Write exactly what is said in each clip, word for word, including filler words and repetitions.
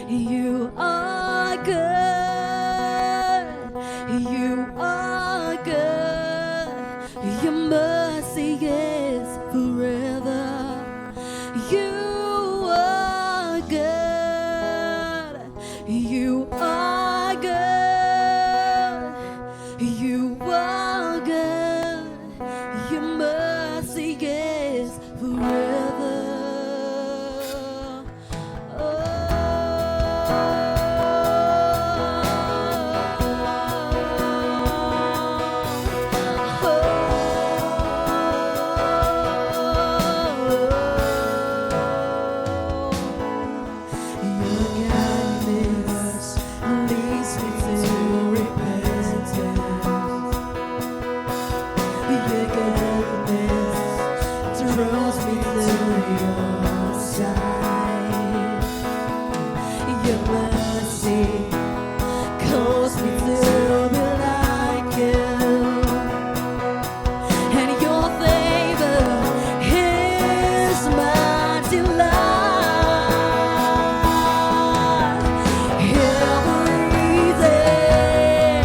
You are good. You are good. Your mercy is forever. You are good. You are good. You are good. Your mercy is forever. Your kindness leads me to repentance. Your goodness draws me to your side. Your mercy calls me to be like you. And your favor is my delight. Every day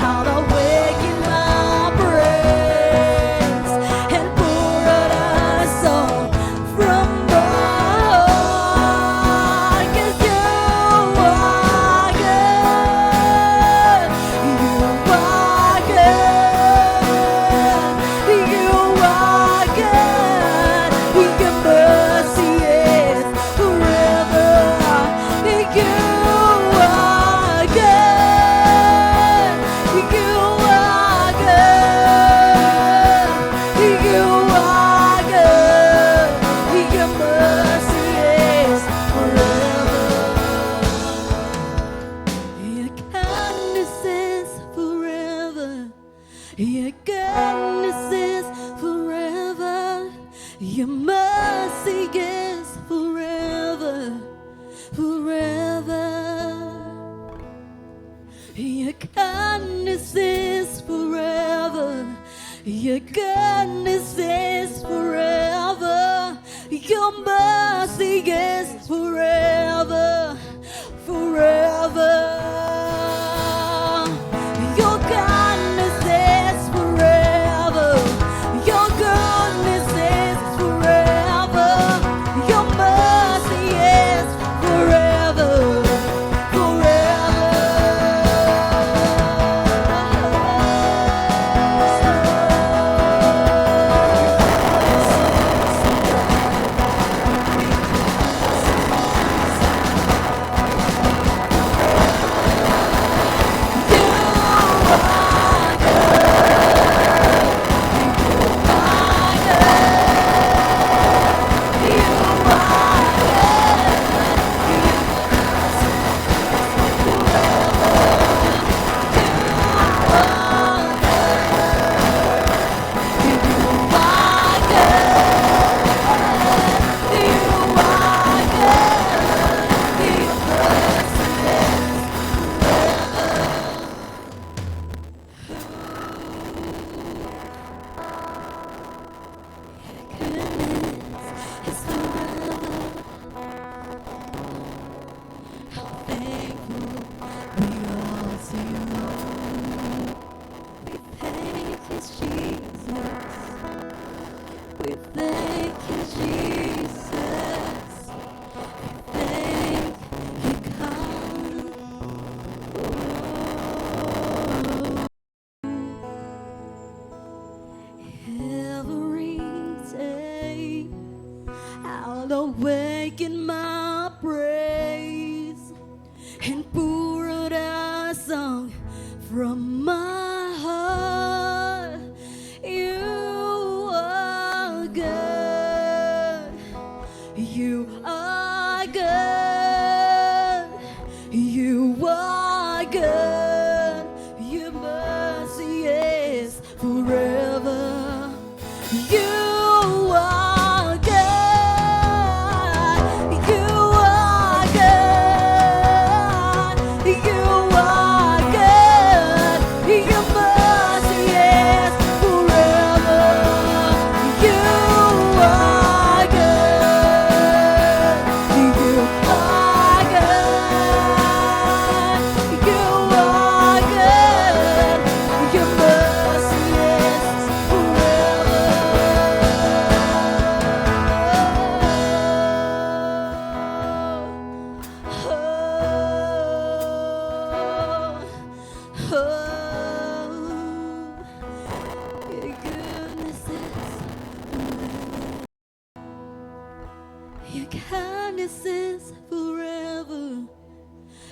I'll awaken my praise and pour out a song from my heart, 'cause you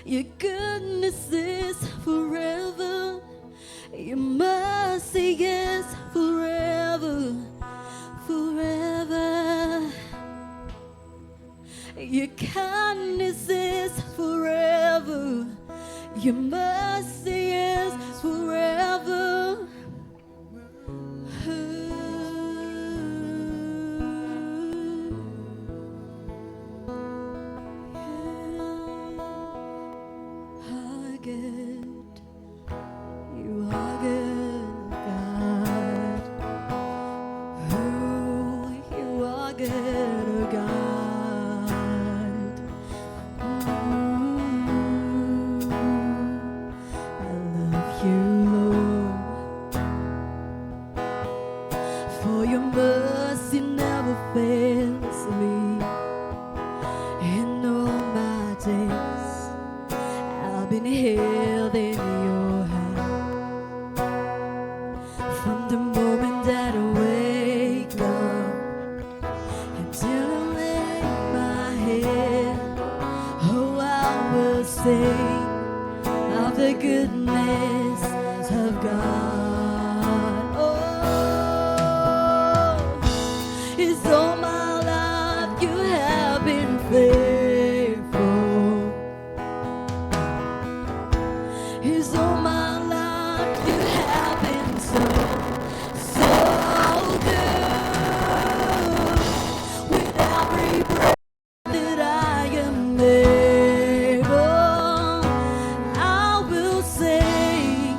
Your goodness is forever. Your mercy is forever, forever. Your kindness is forever. Your mercy is forever. You are good, God. Oh, you are good, oh God. Mm. I love you, Lord, for your mercy never fails me. In all my days, I've been held in your hand. From the moment that I wake up until I lay my head, oh, I will sing of the goodness of God. Oh, 'cause all my life you have been faithful. 'Cause all my life you have been so, so good. With every breath that I am able, I will sing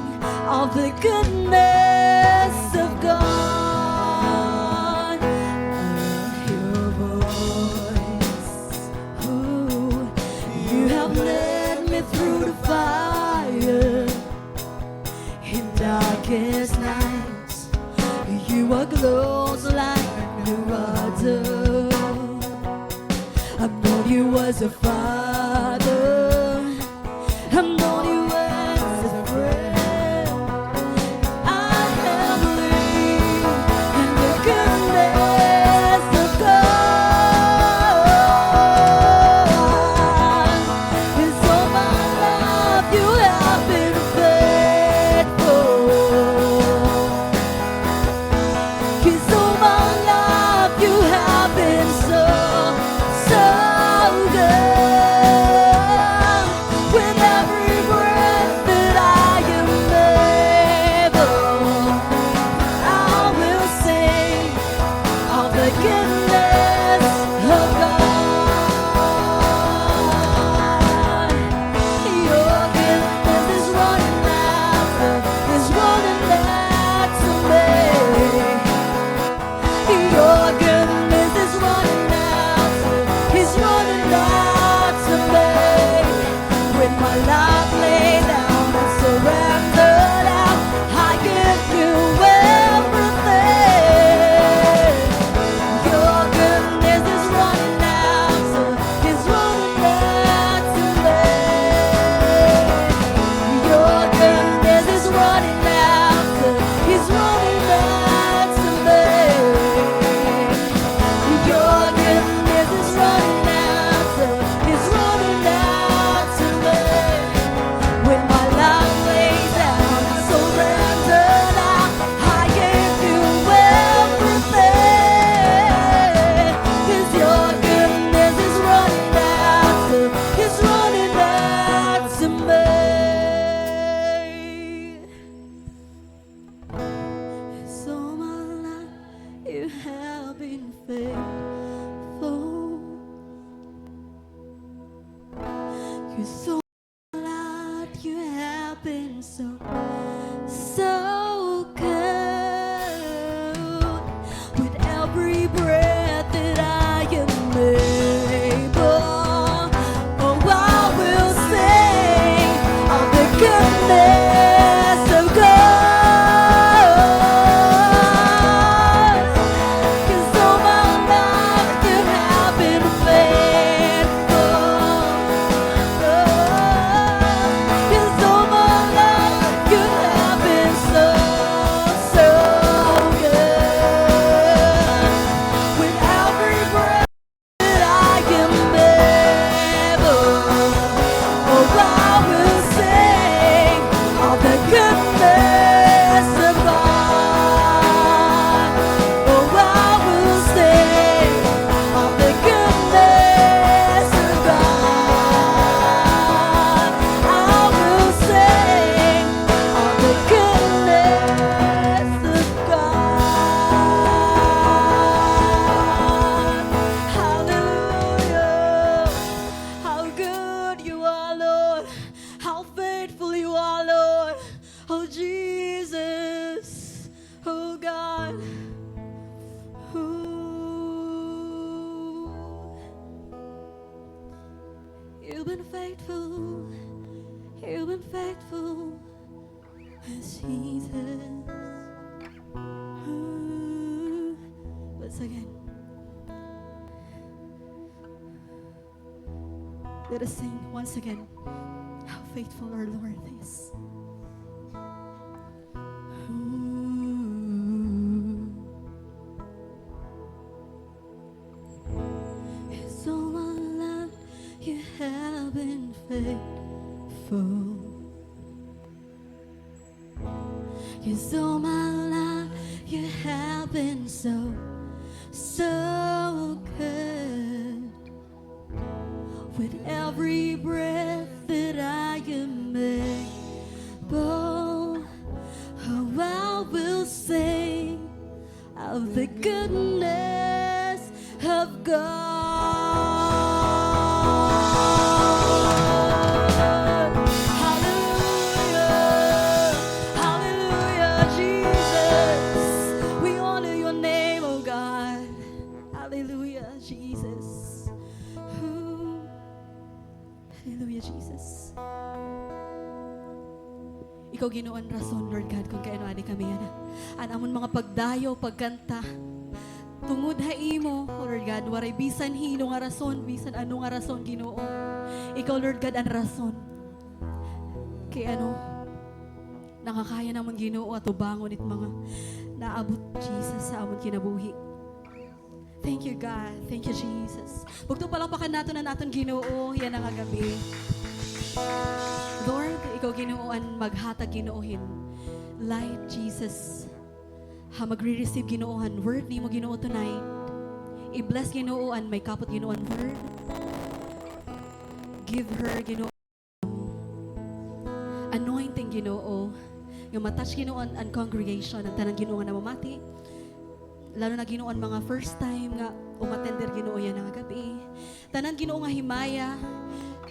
of the goodness of God. I hear your voice. Ooh, you have led me through the fire in darkest nights. You are close like no other. I've known you as a father. I've known you as a friend. I have lived in the goodness of God. 'Cause all my life you have been faithful. 'Cause all my life you have been so, so good. With every breath that I am able, I will sing of the goodness of God. Your goodness is running after, is running after me. Your goodness is running after, is running after me. With my life laid down, I surrender now. I give you everything. Your goodness is running after, is running after me. Your goodness is running after, is running after me. Your goodness is running after, is running after me. With my life laid down, I surrender now. I give you everything. 'Cause your goodness is running after, is running after me. 'Cause all my life you have been faithful. 'Cause all my life you have been so, so good. With every breath that I am able, oh, I will sing of the goodness of God. 'Cause all my life you have been faithful. 'Cause all my life you You are, Lord. How faithful you are, Lord. Oh, Jesus. Oh, God. Ooh. You've been faithful. You've been faithful. As Jesus. Ooh. Once again. Let us sing once again how faithful our Lord is. Ooh. It's all my life you have been faithful. 'Cause all my life you have been so, so good. With every breath that I am able, oh, I will sing of the goodness of God. Hallelujah. Hallelujah, Jesus. We honor your name, oh God. Hallelujah, Jesus. Ooh. Hallelujah, Jesus. Ikaw, Ginoo, an rason, Lord God, kon kay ano adi kami yana. An amon mga pagdayaw, pagkanta, tungod ha imo, O Lord God, waray bisan hin-o nga rason, bisan ano nga rason, Ginoo. Ikaw, Lord God, an rason. Kay ano, nakakaya namon, Ginoo, atubangon it mga naabot, Jesus, ha amon kinabuhi. Thank you, God. Thank you, Jesus. Bugto, palakpakan naton an aton Ginoo yana nga gab-i. Lord, ikaw, Ginoo, an maghatag, Ginoo, hin light, Jesus. Ha magre-receive, Ginoo, han word nimo, Ginoo, tonight. I-bless, Ginoo, an may kapot, Ginoo, an word. Give her, Ginoo, anointing, Ginoo, nga ma-touch, Ginoo, an, an congregation, an tanan, Ginoo, nga namamati. Lalo na, Ginoo, an mga first time nga umattend diri, Ginoo, yana nga gab-i. Tanan, Ginoo, nga himaya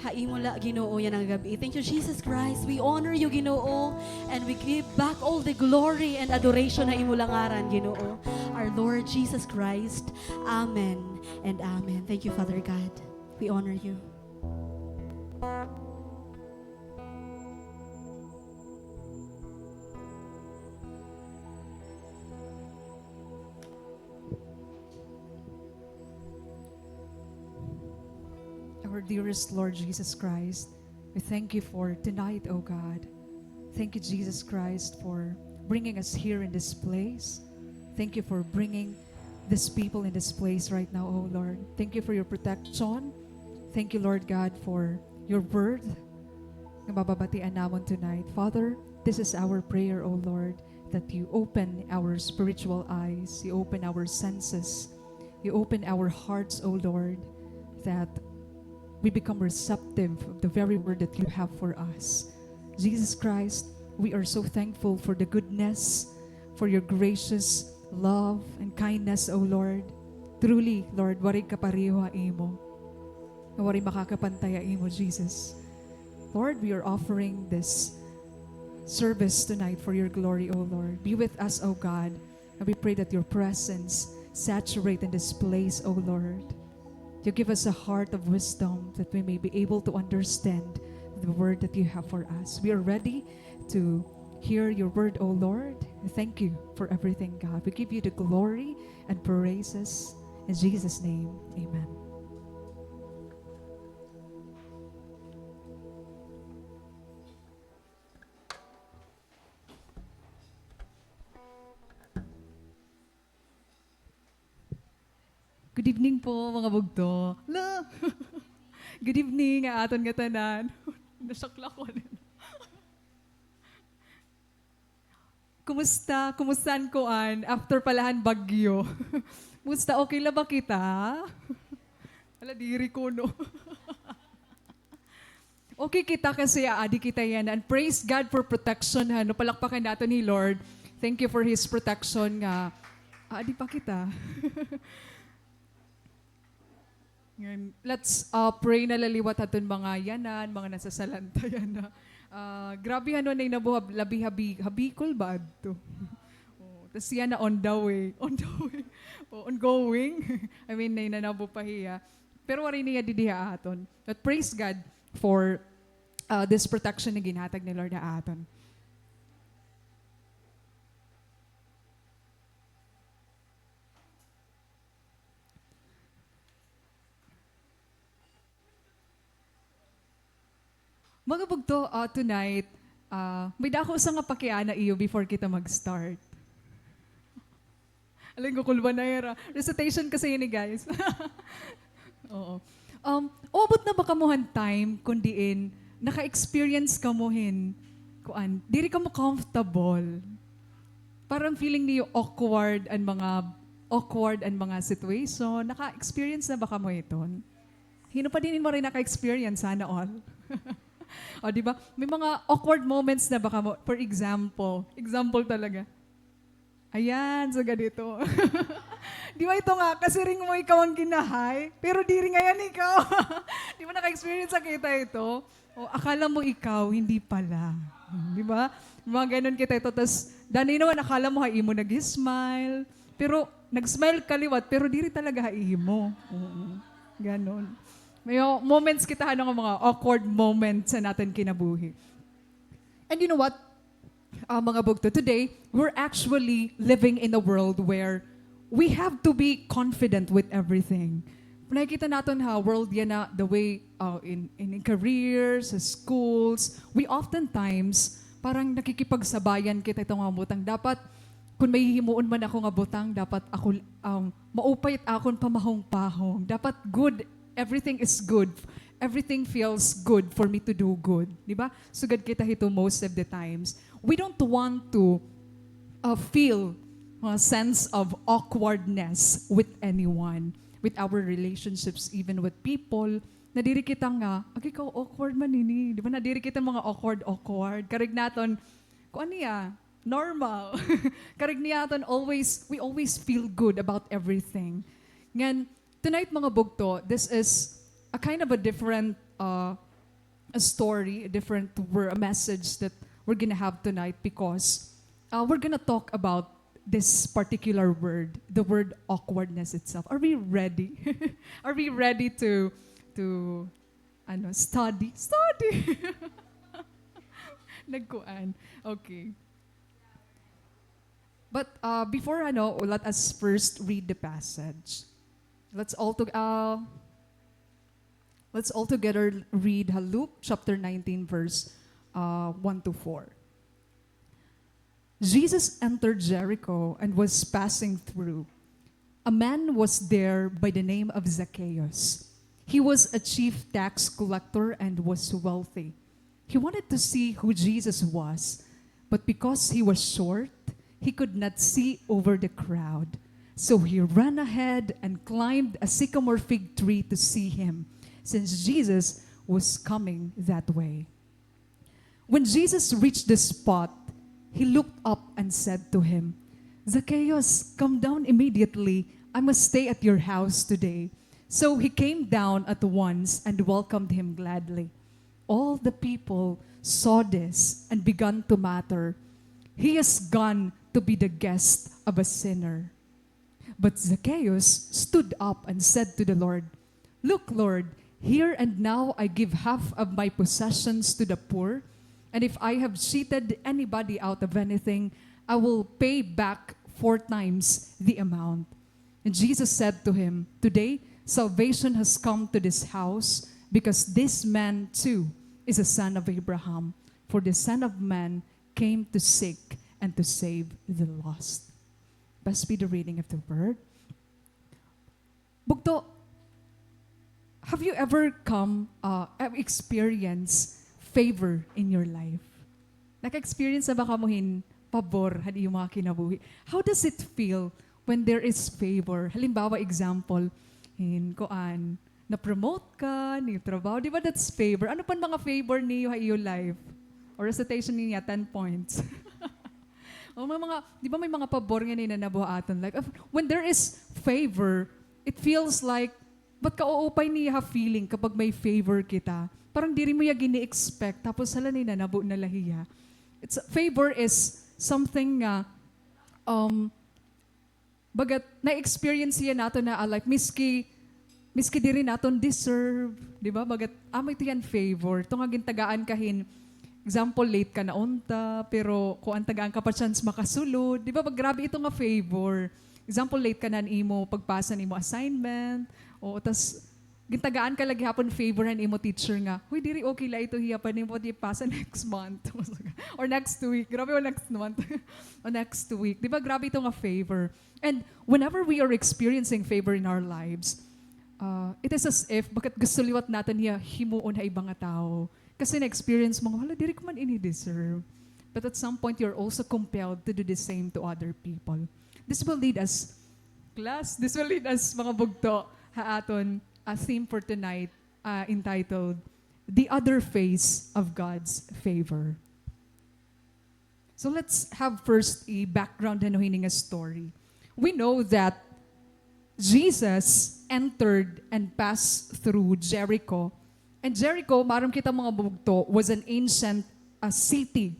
ha imo la, Ginoo, yana nga gab-i. Thank you, Jesus Christ. We honor you, Ginoo, and we give back all the glory and adoration ha imo la ngaran, Ginoo. Our Lord Jesus Christ. Amen and amen. Thank you, Father God. We honor you. Our dearest Lord Jesus Christ, we thank you for tonight, O God. Thank you, Jesus Christ, for bringing us here in this place. Thank you for bringing these people in this place right now, O Lord. Thank you for your protection. Thank you, Lord God, for your word nga mababatian namon tonight. Father, this is our prayer, O Lord, that you open our spiritual eyes, you open our senses, you open our hearts, O Lord, that we become receptive of the very word that you have for us. Jesus Christ, we are so thankful for the goodness, for your gracious love and kindness, O Lord. Truly, Lord, waray kapareho ha imo. Nga waray makakapantay ha imo, Jesus. Lord, we are offering this service tonight for your glory, O Lord. Be with us, O God, and we pray that your presence saturate in this place, O Lord. You give us a heart of wisdom that we may be able to understand the word that you have for us. We are ready to hear your word, O Lord. Thank you for everything, God. We give you the glory and praises in Jesus' name. Amen. Good evening po, mga bugto. Hello! Good evening, ha aton ngatanan. Nasakla ko. Kumusta? Kumusta an kuan? After pala han bagyo. Kumusta? Okay la ba kita? Hala, diri ko, no? Okay kita kasi aadi kita yana. And praise God for protection, ha, no? Palakpakan naton hi Lord. Thank you for His protection nga aadi pa kita. Ngan, let's, ah, pray na la liwat ha aton mga yanan, mga nasasalantayan na. Ah, grabe, ano, na nabuhab, labi ha Bi-, ha Bicol ba adto? Oh, tas yana on the way. On the way. Oh, ongoing. I mean, na nanabo pa hiya. Pero waray niya didi ha aton. But praise God for, ah, this protection na ginhatag ni Lord ha aton. Mga bugto, ah, tonight, ah, may dako usa nga pakiana iyo before kita mag-start. Aling ko kulba na era. Recitation kasi ini, guys. Oo. Um, uabot na ba kamo han time kun diin naka-experience kamo hin, kuan, diri kamo comfortable? Parang feeling niyo awkward an mga, awkward an mga situation. Naka-experience na ba kamo hiton? Hin-o pa diin waray naka-experience, sana all. O, di ba? May mga awkward moments na ba kamo? For example, example talaga. Ayan, sugad ito. Di ba ito nga, kasiring mo ikaw an ginahay, pero diri ngay-an ikaw. Di ba naka-experience na kita hito? O, akala mo ikaw, hindi pala. Hmm, di ba? Mga ganon kita hito. Tas, danay naman, akala mo ha imo nag-smile. Pero, nag-smile ka liwat, pero diri talaga ha imo. Oo. Ganon. May, o, moments kita, ano, nga mga awkward moments ha aton kinabuhi. And you know what? Ah, mga bugto, today, we're actually living in a world where we have to be confident with everything. Nakikita naton ha world yana, the way, uh, in, in careers, sa schools, we oftentimes, parang nakikipagsabayan kita hito nga butang. Dapat, kun may hihimuon man ako nga butang, dapat ako, um, maupay it akon pamahong-pahong. Dapat good, everything is good. Everything feels good for me to do good. Di ba? Sugad kita hito most of the times. We don't want to, uh, feel a sense of awkwardness with anyone, with our relationships, even with people. Nadiri kita nga, "Agi, ikaw awkward man ini." Di ba? Nadiri kita mga awkward, awkward. Karuyag naton, kuan niya, normal. Karuyag niya aton always, we always feel good about everything. Ngan, tonight, mga bugto, this is a kind of a different, uh, a story, a different wor-, a message that we're gonna have tonight because, uh, we're gonna talk about this particular word, the word awkwardness itself. Are we ready? Are we ready to, to, ano, study? Study! Nagkuan. Okay. But, uh, before, ano, let us first read the passage. Let's all to-, uh, let's all together read ha Luke chapter nineteen, verse, uh, one to four. Jesus entered Jericho and was passing through. A man was there by the name of Zacchaeus. He was a chief tax collector and was wealthy. He wanted to see who Jesus was, but because he was short, he could not see over the crowd. So he ran ahead and climbed a sycamore fig tree to see him, since Jesus was coming that way. When Jesus reached the spot, he looked up and said to him, "Zacchaeus, come down immediately. I must stay at your house today." So he came down at once and welcomed him gladly. All the people saw this and began to mutter, "He has gone to be the guest of a sinner." But Zacchaeus stood up and said to the Lord, "Look, Lord, here and now I give half of my possessions to the poor, and if I have cheated anybody out of anything, I will pay back four times the amount." And Jesus said to him, "Today salvation has come to this house, because this man too is a son of Abraham. For the Son of Man came to seek and to save the lost." Blessed be the reading of the word. Bugto, have you ever come, uh, have experience favor in your life? Naka-experience na ba kamo hin pabor han iyo mga kinabuhi? How does it feel when there is favor? Halimbawa, example, hin kuan, na-promote ka, new trabaho. Di ba that's favor? Ano pa an mga favor niyo ha iyo life? Or recitation niya, ten points. O may mga, di ba may mga pabor nga nananabo ha aton life? Of-, when there is favor, it feels like But kauupay niya ha feeling kapag may favor kita. Parang diri mo iya gini-expect, tapos hala, nanabo na la hiya. It's, favor is something nga, um, bagat na-experience hiya naton ha life, miski, miski diri naton deserve, di ba? Bagat amo ito hiya nga favor. Ito nga gintagaan ka hin, example, late ka na unta, pero kuan, tagaan ka pa chance makasulod, di ba? Pag grabe ito nga favor. Example, late ka na han imo pagpasa han imo assignment, o tas gintagaan ka la gihapon favor han imo teacher nga, "Hoy, diri, okay la ito hiya, pwede mo pa pasa next month." Or next week. Grabe, o next month. O next week. Di ba, grabe ito nga favor. And whenever we are experiencing favor in our lives, uh, it is as if, bagat gusto liwat naton hiya himuon ha iba nga tawo. Kasi na-experience mo nga, "Hala, diri ko man ini deserve." But at some point, you're also compelled to do the same to other people. This will lead us, class, this will lead us, mga bugto, ha aton, uh, theme for tonight, uh, entitled, "The Other Face of God's Favor." So let's have first a background han hini nga story. We know that Jesus entered and passed through Jericho. And Jericho, maaram kita, mga bugto, was an ancient, uh, city.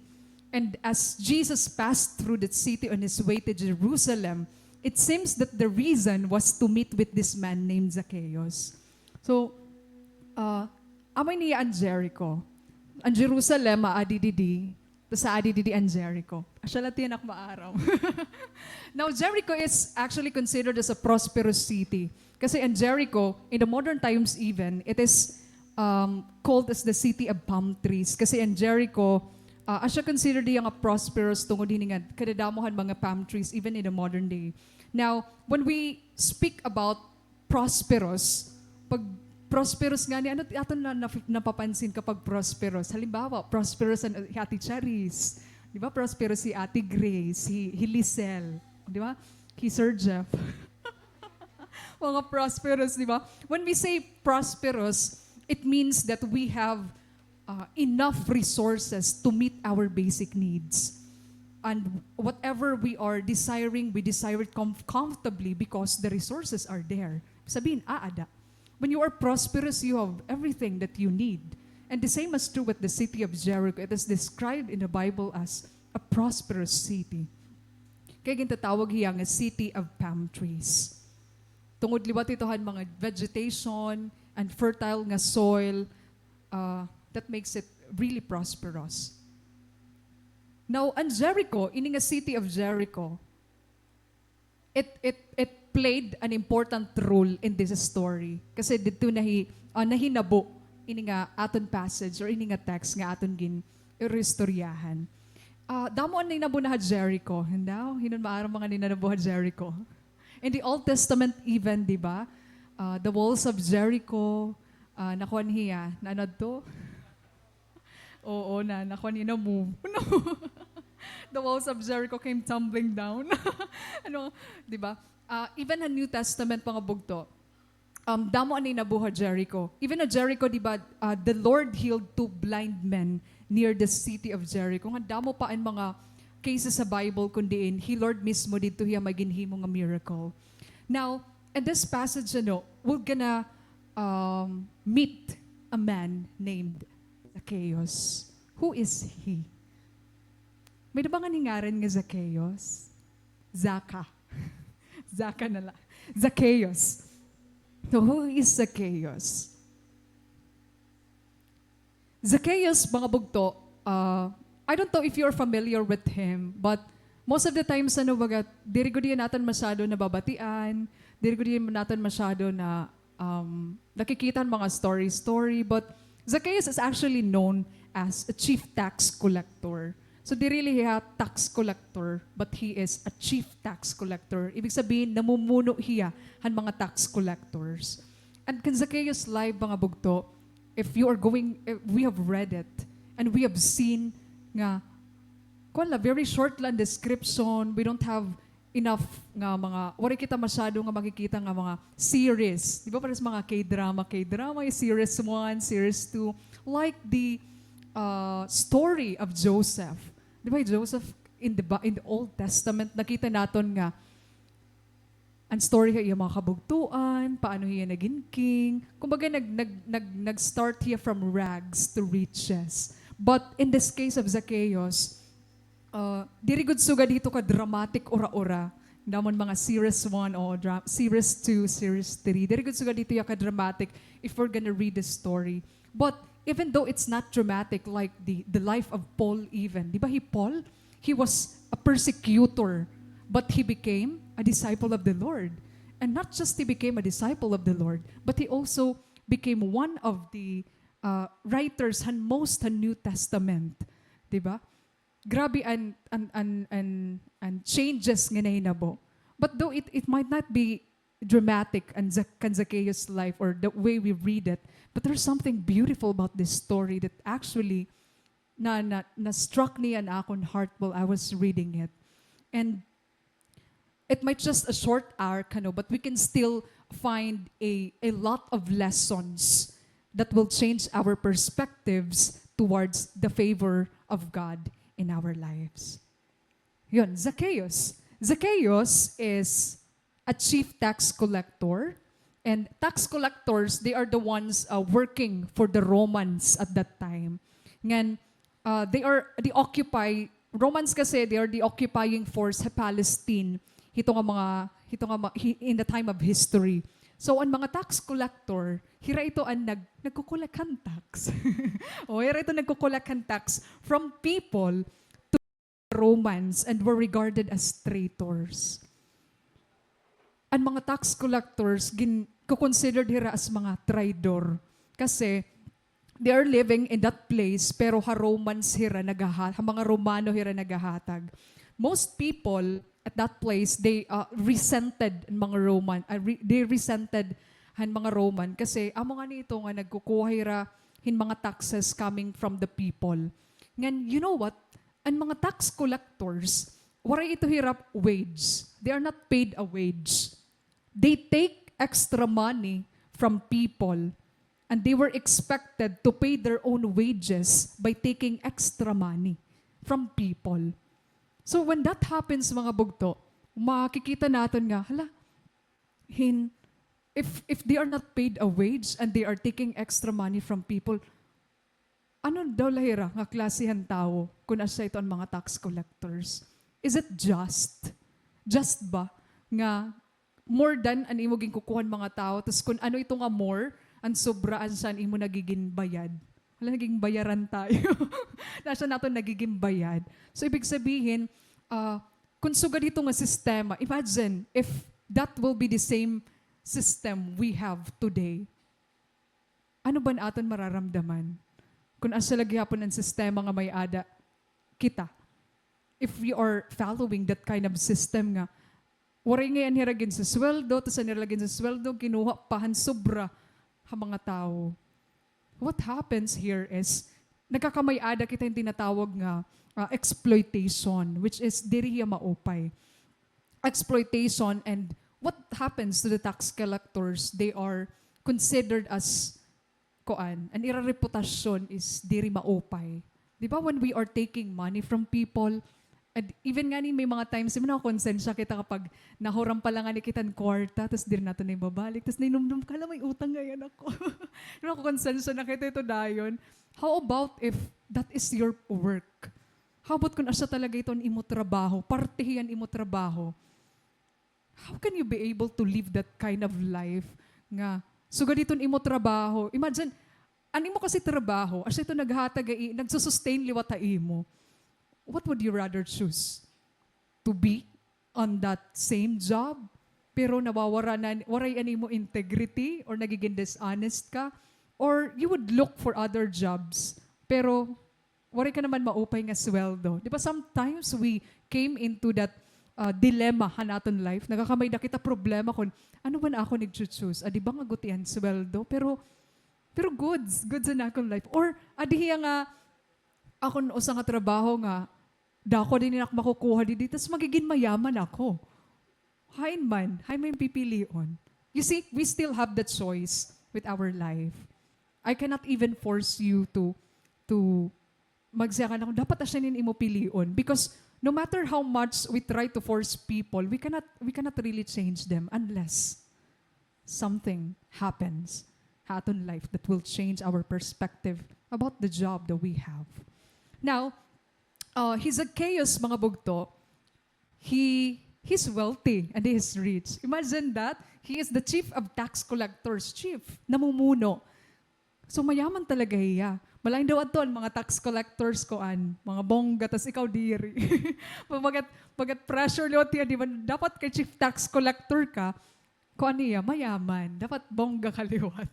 And as Jesus passed through that city on his way to Jerusalem, it seems that the reason was to meet with this man named Zacchaeus. So, uh, amo ini an Jericho. An Jerusalem, aadi didi, tas aadi didi an Jericho. Asya la tiyan ak maaram. Now, Jericho is actually considered as a prosperous city. Kasi an Jericho, in the modern times even, it is, um, called as the city of palm trees. Kasi an Jericho, uh, asya considered hiya nga prosperous tungod hini nga kadadamo han mga palm trees, even in the modern day. Now, when we speak about prosperous, pag prosperous ngani, ano it aton na, na, napapansin kapag prosperous? Halimbawa, prosperous an, hi Ate Charis, di ba? Prosperous hi Ate Grace, hi, hi Lisel, di ba? Hi Sir Jeff. Mga prosperous, di ba? When we say prosperous, it means that we have uh, enough resources to meet our basic needs. And whatever we are desiring, we desire it com-, comfortably because the resources are there. Sabihin, aada. When you are prosperous, you have everything that you need. And the same is true with the city of Jericho. It is described in the Bible as a prosperous city. Kay gintatawag hiya nga city of palm trees. Tungod liwat ito han mga vegetation and fertile nga soil, uh, that makes it really prosperous. Now, an Jericho, ini nga city of Jericho, it, it, it played an important role in this story. Kasi didto nahi-, ah, nahinabo ini nga aton passage or ini nga text nga aton gin-iristoryahan. Ah, damo an nahinabo na ha Jericho. Hindaw, hin-o an maaram mga nahinabo ha Jericho? In the Old Testament even, di ba? Ah, the walls of Jericho, ah, nakuan hiya, naano adto? Oo, na, nakuan hiya, na-move. The walls of Jericho came tumbling down. Ano, di ba? Ah, even ha New Testament, mga bugto, um, damo an nahinabo ha Jericho. Even ha Jericho, di ba, ah, the Lord healed two blind men near the city of Jericho. Nga damo pa an mga cases sa Bible kun diin hi Lord mismo didto hiya may ginhimo nga miracle. Now, in this passage, ano, we're gonna, um, meet a man named Zacchaeus. Who is he? May-ada ba nga ngaran nga Zacchaeus? Zaka. Zaka na la. Zacchaeus. So, who is Zacchaeus? Zacchaeus, mga bugto, uh, I don't know if you're familiar with him, but most of the times, ano, baga, diri gud hiya naton masyado nababatian, diri gud hiya naton masyado na, um, nakikita han mga story-story, but Zacchaeus is actually known as a chief tax collector. So, diri la hiya tax collector, but he is a chief tax collector. Ibig sabihin, namumuno hiya han mga tax collectors. And kan Zacchaeus' life, mga bugto, if you are going, if we have read it, and we have seen nga, kuan la, very short la an description, we don't have enough nga mga, waray kita masyado nga makikita nga mga series. Di ba, parehas mga K-drama, K-drama, yung series one, series two, like the, uh, story of Joseph. Di ba, Joseph in the Ba-, in the Old Testament, nakita naton nga an story ha iya mga kabugtoan, paano hiya nagin king. Kumbaga, nag-, nag-, nag-, nag-start hiya from rags to riches. But in this case of Zacchaeus, uh, diri gud sugad hito ka dramatic ura-ura. Namon mga series one, o dra-, series two, series three. Diri gud sugad hito hiya ka dramatic if we're gonna read the story. But even though it's not dramatic like the, the life of Paul even, di ba, hi Paul, he was a persecutor, but he became a disciple of the Lord. And not just he became a disciple of the Lord, but he also became one of the, uh, writers han most han New Testament. Di ba? Grabe an, an, an, an, an changes nga nahinabo. But though it, it might not be dramatic an Zac-, kan Zacchaeus' life or the way we read it, but there's something beautiful about this story that actually na, na, na struck me an akon heart while I was reading it. And it might just a short arc, ano, but we can still find a, a lot of lessons that will change our perspectives towards the favor of God in our lives. Yun, Zacchaeus. Zacchaeus is a chief tax collector. And tax collectors, they are the ones, uh, working for the Romans at that time. Ngan, uh, they are, they occupy, Romans kasi, they are the occupying force sa Palestine. Hito nga mga, hito nga ma-, hi-, in the time of history. So, an mga tax collector, hira ito an nag-, nagkukolekhan tax. O, hira ito nagkukolekhan tax from people to Romans and were regarded as traitors. An mga tax collectors, gin-, ko-considered hira as mga traidor. Kasi, they are living in that place, pero ha Romans hira nagaha-, ha mga Romano hira nagahatag. Most people at that place, they, uh, resented an mga Roman, uh, re-, they resented han mga Roman kasi amo ngani ito nga nagkukuha hira hin mga taxes coming from the people. Ngan, you know what? An mga tax collectors, waray ito hira wage. They are not paid a wage. They take extra money from people, and they were expected to pay their own wages by taking extra money from people. So when that happens, mga bugto, makikita naton nga, hala, hin-, if, if they are not paid a wage and they are taking extra money from people, ano daw la hira nga klase han tawo kun asya ito an mga tax collectors? Is it just? Just ba nga more than an imo ginkukuha han mga tawo, tas kun ano ito nga more, an sobra, asya an imo nagigin bayad? Hala, naging bayaran tayo. Asya an aton nagigin bayad. So, ibig sabihin, ah, kun sugad hito nga sistema, imagine if that will be the same system we have today. Ano ba an aton mararamdaman? Kun asya la gihapon an sistema nga may-ada kita. If we are following that kind of system nga, waray ngay-an hira ginsusweldo, tas an ira la ginsusweldo, kinuha pa han sobra ha mga tawo. What happens here is, nagkakamay-ada kita hin tinatawag nga, ah, exploitation, which is diri hiya maupay. Exploitation, and what happens to the tax collectors? They are considered as, kuan, an ira reputasyon is diri maupay. Di ba, when we are taking money from people, and even ngani may mga times, di ba, nakokonsensya kita kapag nahuram pa la ngani kita hin kwarta, tas diri naton na ibabalik, tas nahinumdom ka, hala, may utang ngay-an ako. Di ba, nakokonsensya na kita ito dayon. How about if that is your work? How about kun asya talaga ito an imo trabaho, parte hiya han imo trabaho? How can you be able to live that kind of life nga sugad hiton imo trabaho? Imagine, an imo kasi trabaho, asya ito naghatag ha i-, nagsusustain liwat ha imo. What would you rather choose? To be on that same job, pero nawawara na, waray an imo integrity or nagiging dishonest ka? Or you would look for other jobs, pero waray ka naman maupay nga sweldo. Di ba, sometimes we came into that, uh, dilemma han aton life. Nagkakamay-ada kita problema kun ano man akon igcho-choose. Adi ba nga guti an sweldo, pero, pero goods, goods an akon life. Or adi hiya nga akon usa nga trabaho nga dako dinhi an ak makukuha didi, tas magigin mayaman ako. Hain man, hain man pipilion? You see, we still have the choice with our life. I cannot even force you to, to magsiya ka na kun dapat asya ini an imo pilion. Because no matter how much we try to force people, we cannot, we cannot really change them unless something happens ha aton life that will change our perspective about the job that we have. Now, uh, hi Zacchaeus, mga bugto, he, he's wealthy and he is rich. Imagine that. He is the chief of tax collectors, chief, namumuno. So, mayaman talaga hiya. Malain daw adto an mga tax collectors, kuan, mga bongga, tas ikaw diri. Bagat, bagat pressure liwat hiya, di ba? Dapat kay chief tax collector ka, kuan niya, mayaman. Dapat bongga ka liwat.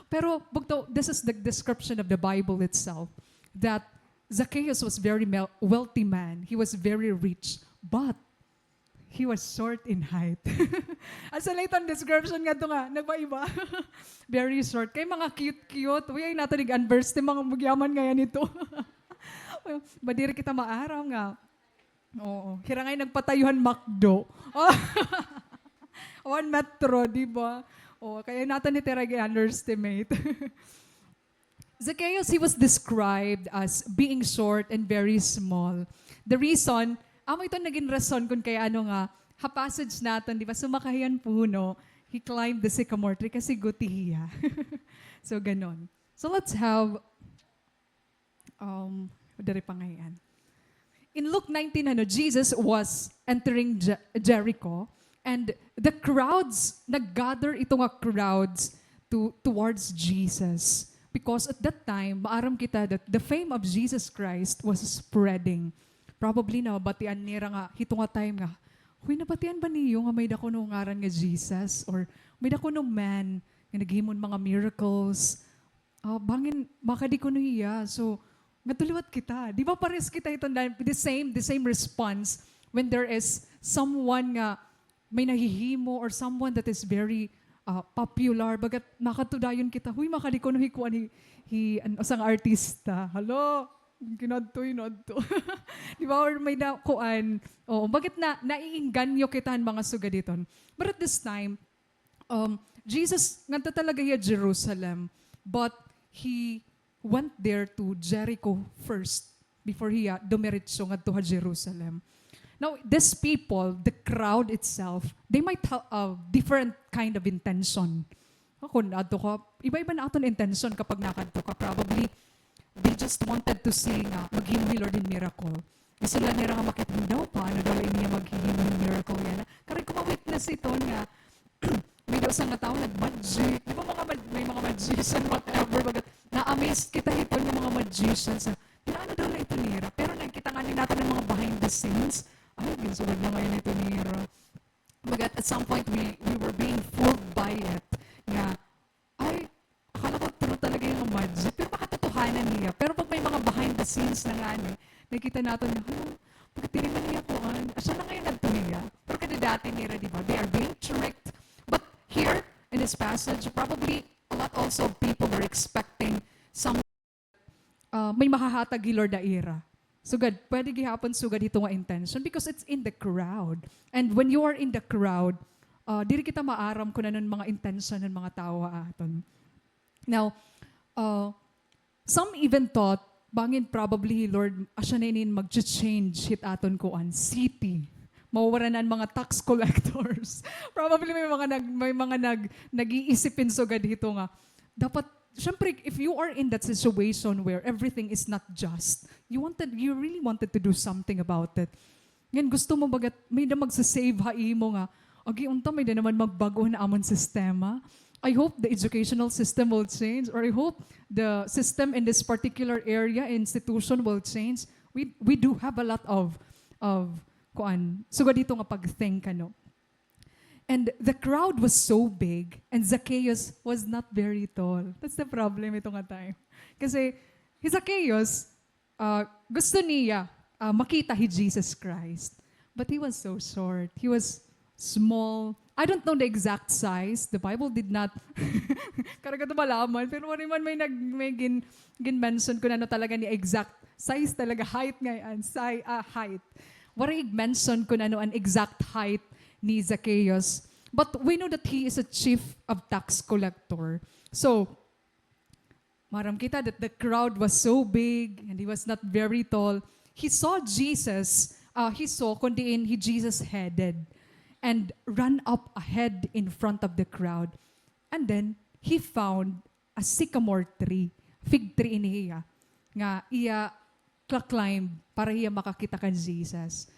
Pero, bugto, this is the description of the Bible itself, that Zacchaeus was very mel-, wealthy man. He was very rich. But, he was short in height. Asa la iton description ngadto nga, nagpaiba. Very short. Kay mga cute-cute. Uy, ay nato nig-anverse ti mga magyaman ngayan ito. Ba, diri kita maaram nga. Oo. Hira ngay nagpatayo han McDo. One metro, di ba? O, kay nato ni tira gi-underestimate. Zacchaeus, he was described as being short and very small. The reason, amo ito naging rason kun kay ano nga, ha passage naton, di ba, sumakay han puno, he climbed the sycamore tree kasi guti hiya. So, ganon. So, let's have, um, diri pa ngay-an. In Luke nineteen, ano, Jesus was entering Je-, Jericho, and the crowds, nag-gather ito nga crowds to, towards Jesus. Because at that time, maaram kita that the fame of Jesus Christ was spreading. Probably nabatian nira nga, hito nga time nga, "Huy, nabatian ba niyo nga may-ada kuno ngaran nga Jesus?" Or may-ada kuno man nga naghimo hin mga miracles? Ah, bangin makadi kuno hiya. So, ngadto liwat kita. Di ba parehas kita hiton, the same, the same response when there is someone nga may nahihimo or someone that is very, ah, popular. Bagat nakadto dayon kita, "Huy, makadi kuno hi kuan, hi, hi, an-, usa nga artista." Hala, kinadto, hinadto. Di ba? Or may na, kuan. Oo, bagat na, naiinganyo kita han mga sugad hiton. But at this time, um, Jesus, ngadto talaga hiya Jerusalem, but he went there to Jericho first before hiya dumiretso ngadto ha Jerusalem. Now, these people, the crowd itself, they might have a different kind of intention. Kun adto ka, iba-iba na aton intention kapag nakadto ka. Probably, they just wanted to see nga maghimo hi Lord hin miracle. Gusto la nira nga makita, daw, paano daw la ini nga maghihimo hin miracle yana? Kay kun ma-witness iton nga, may daw usa nga tawo nag-magic. Di ba mga mag-, may mga magician, whatever, bagat na-amaze kita hiton nga mga magicians. Paano daw la ito nira? Pero nakita ngani naton an mga behind the scenes. Ay, ginsugad la ngay-an ito nira. Bagat at some point, we, we were being fooled by it. Nga, ay, akala ko true talaga nga magic. Pero makatotohanan niya. Pero pag may mga behind the scenes na ngani, nakikita naton nga, "Hala, pagkatiri man niya kuan. Asya na ngay-an adto niya." Pero kadadati nira, di ba? They are being tricked. But here, in this passage, probably a lot also of people were expecting some ah, may mahahatag hi Lord ha ira. Sugad, pwede gihapon sugad hito nga intention because it's in the crowd. And when you are in the crowd, ah, diri kita maaram kun ano an mga intention han mga tawo ha aton. Now, ah, some even thought, bangin probably hi Lord, asya na ini mag-change hit aton kuan, city. Mawawara na an mga tax collectors. Probably may mga nag-, may mga nag-, nag-iisip hin sugad hito nga, dapat, syempre, if you are in that situation where everything is not just, you wanted, you really wanted to do something about it. Ngan gusto mo bagat, may-ada magsa-save ha imo nga, agi unta, may-ada naman magbag-o ha amon sistema. I hope the educational system will change, or I hope the system in this particular area, institution will change. We, we do have a lot of, of, kuan, sugad hito nga pag-think, ano. And the crowd was so big, and Zacchaeus was not very tall. That's the problem ito nga time. Kasi, hi Zacchaeus, ah, gusto niya, ah, makita hi Jesus Christ. But he was so short. He was small. I don't know the exact size. The Bible did not, karga to malaman, pero waray man may nag-, may gin-, gin-mention kun ano talaga ni exact size talaga, height ngay-an, si-, ah, height. Waray ig-mention kun ano an exact height ni Zacchaeus. But we know that he is a chief of tax collector. So, maaram kita that the crowd was so big and he was not very tall. He saw Jesus, uh, he saw kon diin hi Jesus headed and ran up ahead in front of the crowd. And then, he found a sycamore tree. Fig tree ini hiya, nga iya cla-, climb para hiya makakita kan Jesus.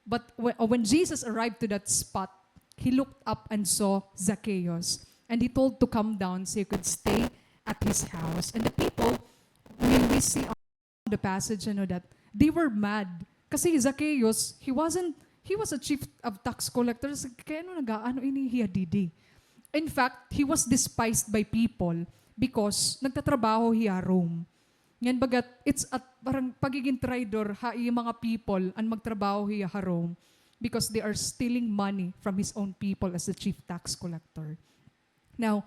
But whe-, uh, when Jesus arrived to that spot, he looked up and saw Zacchaeus, and he told to come down so he could stay at his house. And the people, I mean, we see the passage, ano, that they were mad. Kasi Zacchaeus, he wasn't, he was a chief of tax collectors. Kay ano nag-aano ini hiya didi? In fact, he was despised by people because nagtatrabaho hiya ha Rome. Ngan bagat, it's a, parang pagiging traidor ha iya mga people an magtrabaho hiya ha Rome because they are stealing money from his own people as the chief tax collector. Now,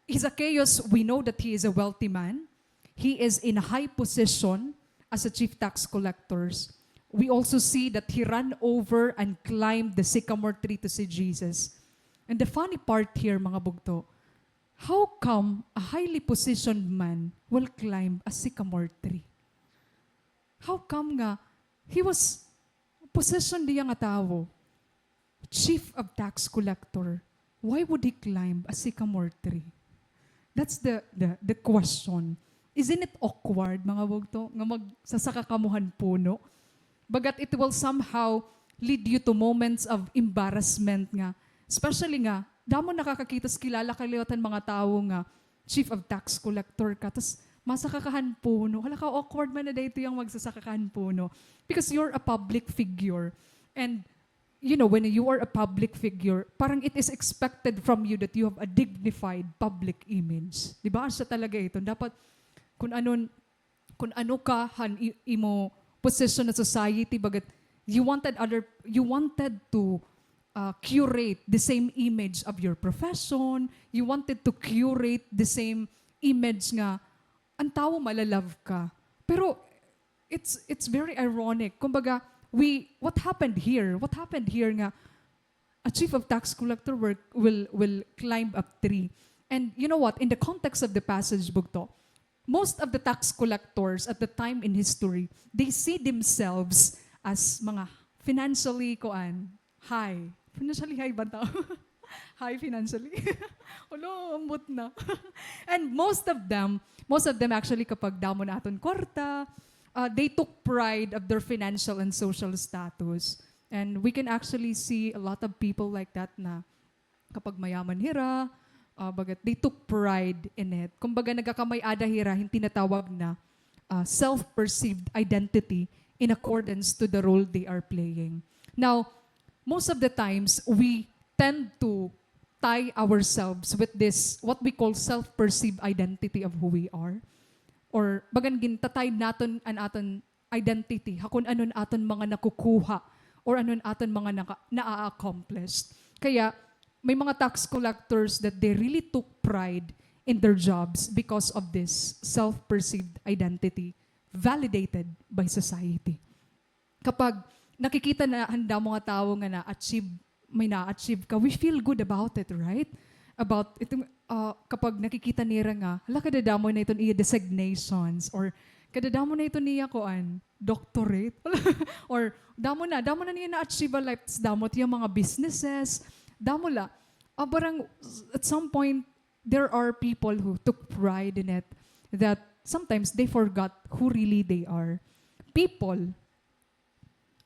Zacchaeus, we know that he is a wealthy man. He is in a high position as a chief tax collectors. We also see that he ran over and climbed the sycamore tree to see Jesus. And the funny part here, mga bugto, how come a highly positioned man will climb a sycamore tree? How come nga he was position diya nga tawo, chief of tax collector, why would he climb a sycamore tree? That's the, the, the question. Isn't it awkward, mga bugto, nga magsasaka kamo han puno? Bagat it will somehow lead you to moments of embarrassment nga, especially nga, damo nakakakita, kilala ka liwat han mga tawo nga chief of tax collector ka, tas masaka ka han puno. Hala, ka-awkward man na dito yung magsasaka ka han puno. Because you're a public figure. And, you know, when you are a public figure, parang it is expected from you that you have a dignified public image. Di ba? Siya talaga ito. Dapat, kung anon, kung ano ka han i-, imo position sa society, bagat you wanted other, you wanted to, uh, curate the same image of your profession, you wanted to curate the same image nga an tawo mala-love ka. Pero it's, it's very ironic. Kumbaga, we, what happened here? What happened here nga a chief of tax collector will, will, will climb a tree. And you know what? In the context of the passage, bugto, most of the tax collectors at the time in history, they see themselves as mga financially, kuan, high. Financially high ba tao? High financially? Ulo, ambot na. And most of them, most of them actually, kapag damo na aton kwarta, uh, they took pride of their financial and social status. And we can actually see a lot of people like that na kapag mayaman hira, ah, bagat they took pride in it. Kumbaga, nagakamay-ada hira hin tinatawag na, ah, self-perceived identity in accordance to the role they are playing. Now, most of the times, we tend to tie ourselves with this, what we call self-perceived identity of who we are. Or, bagan gintatay naton an aton identity, ha kun ano an aton mga nakukuha or ano an aton mga naka-, naa-accomplish. Kaya, may mga tax collectors that they really took pride in their jobs because of this self-perceived identity validated by society. Kapag nakikita na han damo nga tawo nga na-achieve, may na-achieve ka, we feel good about it, right? About itong, ah, kapag nakikita nira nga, hala, kadadamo na iton iya designations, or kadadamo na iton niya, kuan, doctorate, or damo na, damo na niya na-achieve ha life, tas damo it iya mga businesses, damo la. Ah, parang, at some point, there are people who took pride in it, that sometimes they forgot who really they are. People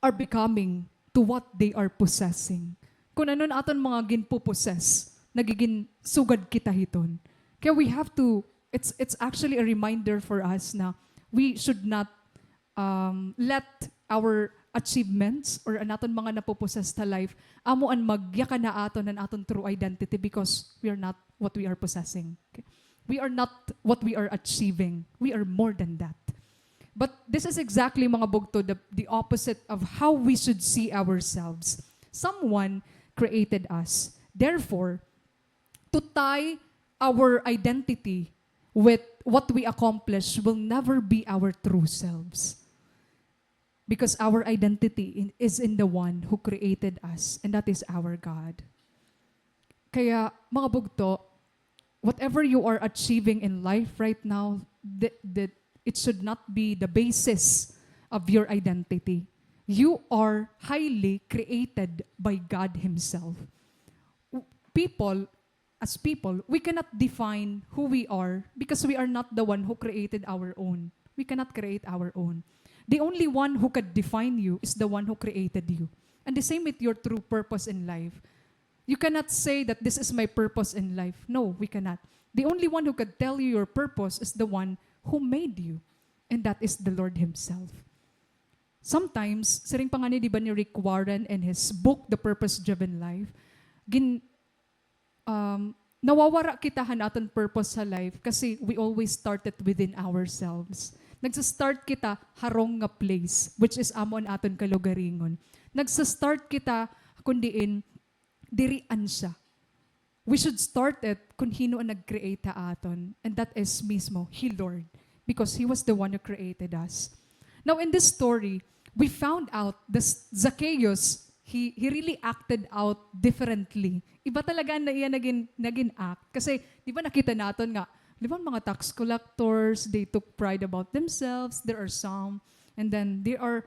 are becoming to what they are possessing. Kun ano an aton mga ginpo-possess, nagigin sugad kita hiton. Kaya we have to, it's, it's actually a reminder for us na we should not, um, let our achievements or an aton mga napo-possess ha life, amo an magyakan ha aton han aton true identity, because we are not what we are possessing. Okay? We are not what we are achieving. We are more than that. But this is exactly, mga bugto, the, the opposite of how we should see ourselves. Someone created us. Therefore, to tie our identity with what we accomplish will never be our true selves. Because our identity in, is in the one who created us, and that is our God. Kaya, mga bugto, whatever you are achieving in life right now, the, the, it should not be the basis of your identity. You are highly created by God Himself. W-, people, as people, we cannot define who we are because we are not the one who created our own. We cannot create our own. The only one who could define you is the one who created you. And the same with your true purpose in life. You cannot say that this is my purpose in life. No, we cannot. The only one who could tell you your purpose is the one who made you, and that is the Lord Himself. Sometimes, siring pa ngani, di ba, ni Rick Warren in his book, The Purpose Driven Life, gin-, um, nawawara kita han aton purpose sa life kasi we always start it within ourselves. Nagsa-start kita ha wrong nga place, which is amo an aton kalugaringon. Nagsa-start kita kun diin diri siya. We should start it kun hin-o an nag-create ha aton, and that is mismo hi Lord, because He was the one who created us. Now, in this story, we found out that Zacchaeus, he, he really acted out differently. Iba talaga na iya nagin, nagin act. Kasi, di ba, nakita naton nga, di ba, mga tax collectors, they took pride about themselves. There are some, and then they are,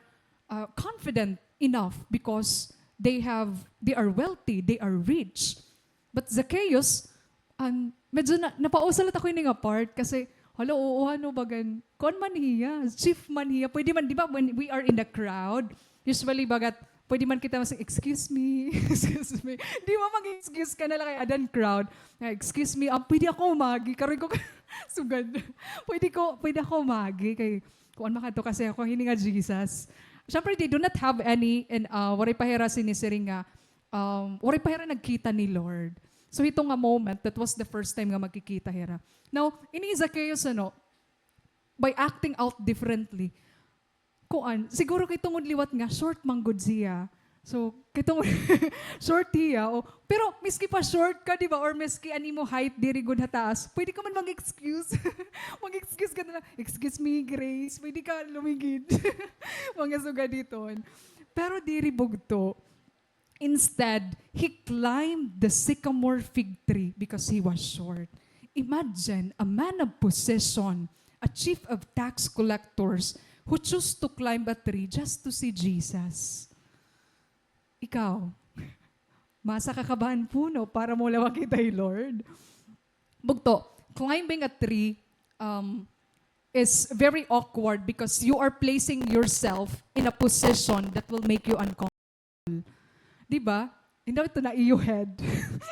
uh, confident enough because they have, they are wealthy, they are rich. But Zacchaeus, an, medyo na, napausa la ako ini nga part kasi, hala, oo, ano, bagan, kuan man hiya, chief man hiya, pwede man, di ba, when we are in the crowd, usually, bagat, pwede man kita mas, "Excuse me, excuse me." Di ba, mag-excuse ka na la kay adan crowd. Ah, "Excuse me, ah, pwede ako umagi?" Karoy ko, sugad. "Pwede ko, pwede ako umagi?" Kay, kuan man kadto kasi ako, hini nga Jesus. Syempre, they do not have any, and, ah, waray pa hira sinisiring nga, um, waray pa hira nagkita ni Lord. So, hito nga moment, that was the first time nga magkikita hira. Now, ini Zacchaeus, ano, by acting out differently, kuan, siguro kay tungod liwat nga short man gud siya. So, kay tungod short hiya, o, pero miski pa short ka, di ba, or miski an imo height diri gud ha taas, pwede ka man mag-excuse. Mag-excuse ka na lang, "Excuse me, Grace, pwede ka lumigid?" Mga sugad hiton. Pero diri bugto. Instead, he climbed the sycamore fig tree because he was short. Imagine a man of position, a chief of tax collectors, who chose to climb a tree just to see Jesus. Ikaw, masa ka kaba han puno para mo la makita hi Lord? Bugto, climbing a tree, um, is very awkward because you are placing yourself in a position that will make you uncomfortable. Di ba? Hindi ito na iyo head.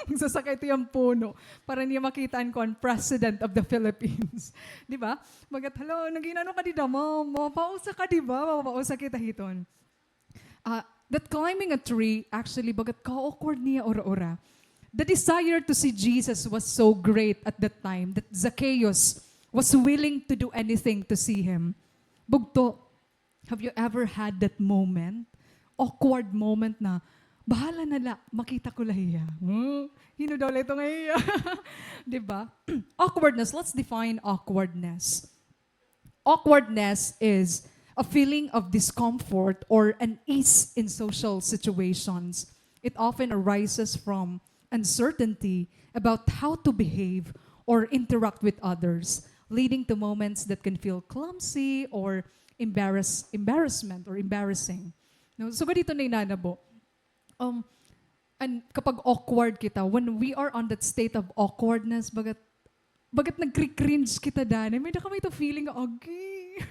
Magsasaka ito yung puno para niya makita an kuan, president of the Philippines. Di ba? Bagat, "Hala, nag-inano ka dida, ma'am? Mapausa ka, di ba?" Mapausa kita hiton. Ah, that climbing a tree, actually, bagat ka-awkward niya ura-ura. The desire to see Jesus was so great at that time that Zacchaeus was willing to do anything to see him. Bugto, have you ever had that moment? Awkward moment na, "Bahala na la, makita ko la hiya." Hmm? Hin-o daw la ito nga hiya? Di ba? Awkwardness, let's define awkwardness. Awkwardness is a feeling of discomfort or unease in social situations. It often arises from uncertainty about how to behave or interact with others, leading to moments that can feel clumsy or embarrass-, embarrassment or embarrassing. No? So, ganito na inanabo. Um, and kapag awkward kita, when we are on that state of awkwardness, bagat, bagat nagkri-cringe kita, dani. May da kami ito feeling nga, "Agi,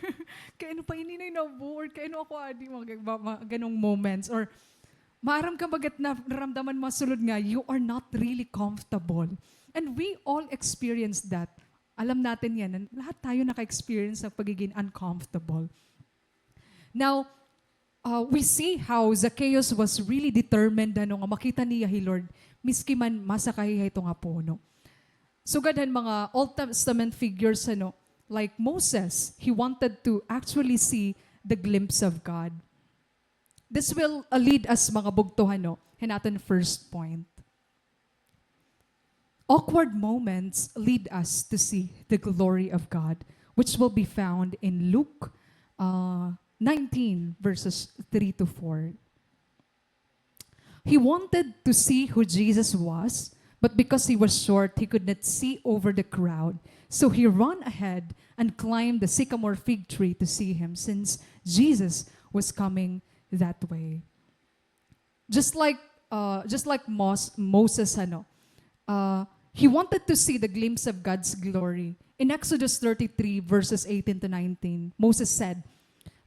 kay ano pa ini na inabo?" Or, "Kay ano ako adi?" Mga, mga, mga ganong moments. Or, maaram ka bagat na, naramdaman mo sulod nga, you are not really comfortable. And we all experience that. Alam natin yan. Lahat tayo naka-experience ng pagiging uncomfortable. Now, uh, we see how Zacchaeus was really determined, ano, nga makita niya hi Lord, miski man masa ka hiya hito nga puno. Sugad han mga Old Testament figures, ano, like Moses, he wanted to actually see the glimpse of God. This will, uh, lead us, mga bugto, ano, han aton first point. Awkward moments lead us to see the glory of God, which will be found in Luke, uh, nineteen, verses three to four. He wanted to see who Jesus was, but because he was short, he could not see over the crowd. So he ran ahead and climbed the sycamore fig tree to see him, since Jesus was coming that way. Just like, uh, just like Mos-, Moses, ano, uh, he wanted to see the glimpse of God's glory. In Exodus thirty-three, verses eighteen to nineteen, Moses said,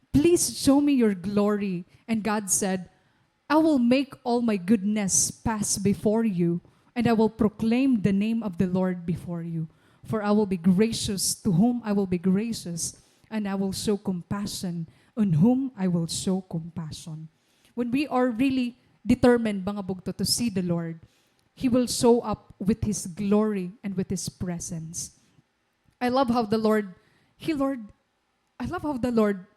"Please show me your glory." And God said, "I will make all my goodness pass before you, and I will proclaim the name of the Lord before you. For I will be gracious to whom I will be gracious, and I will show compassion on whom I will show compassion." When we are really determined, mga bugto, to see the Lord, He will show up with His glory and with His presence. I love how the Lord, He, Lord, I love how the Lord,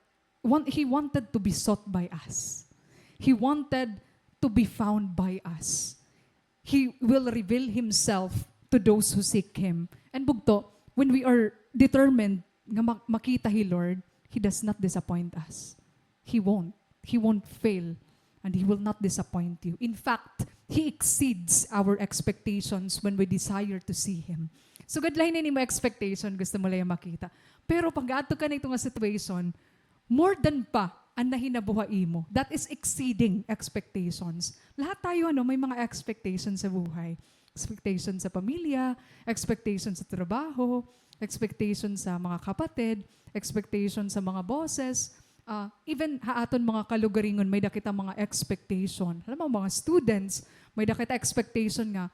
want, He wanted to be sought by us. He wanted to be found by us. He will reveal Himself to those who seek Him. And bugto, when we are determined nga ma-, makita hi Lord, He does not disappoint us. He won't. He won't fail. And He will not disappoint you. In fact, He exceeds our expectations when we desire to see Him. Sugad la hin imo expectation, gusto mo la iya makita. Pero pag-adto ka na ito nga situation, more than pa an nahinabo ha imo. That is exceeding expectations. Lahat tayo, ano, may mga expectations sa buhay. Expectation sa pamilya, expectation sa trabaho, expectation sa mga kapatid, expectation sa mga bosses, ah, even ha aton mga kalugaringon, may-da kita mga expectation. Alam mo, mga students, may-da kita expectation nga,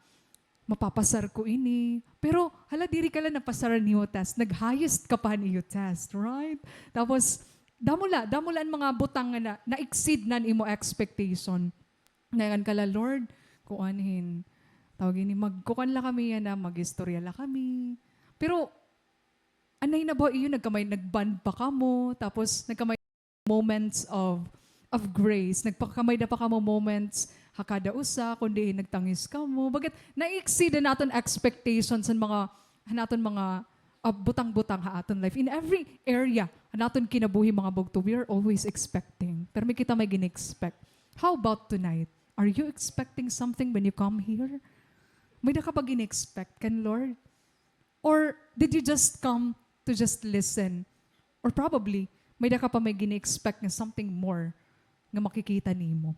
"Mapapasar ko ini." Pero, hala, diri ka la napasar han imo test. Nag-highest ka pa han iyo test, right? Tapos, damo la, damo la an mga butang nga na, na-exceed na an imo expectation. Naingan ka la, "Lord, kuan hin, tawag ini, magkukuan la kami yana, mag-istorya la kami." Pero, an nahinabo ha iyo, nagkamay, nag-bond pa kamo, tapos nagkamay moments of, of grace. Nagpakamay-da pa kamo moments ha kada usa, kon diin nagtangis kamo. Bakit? Na-exceed an aton expectations han mga, han aton mga, ah, butang-butang ha aton life. In every area han aton kinabuhi, mga bugto, we are always expecting. Pero may kita may gin-expect. How about tonight? Are you expecting something when you come here? May-da ka ba gin-expect kan Lord? Or did you just come to just listen? Or probably, may-da ka pa may gin-expect nga something more nga makikita nimo.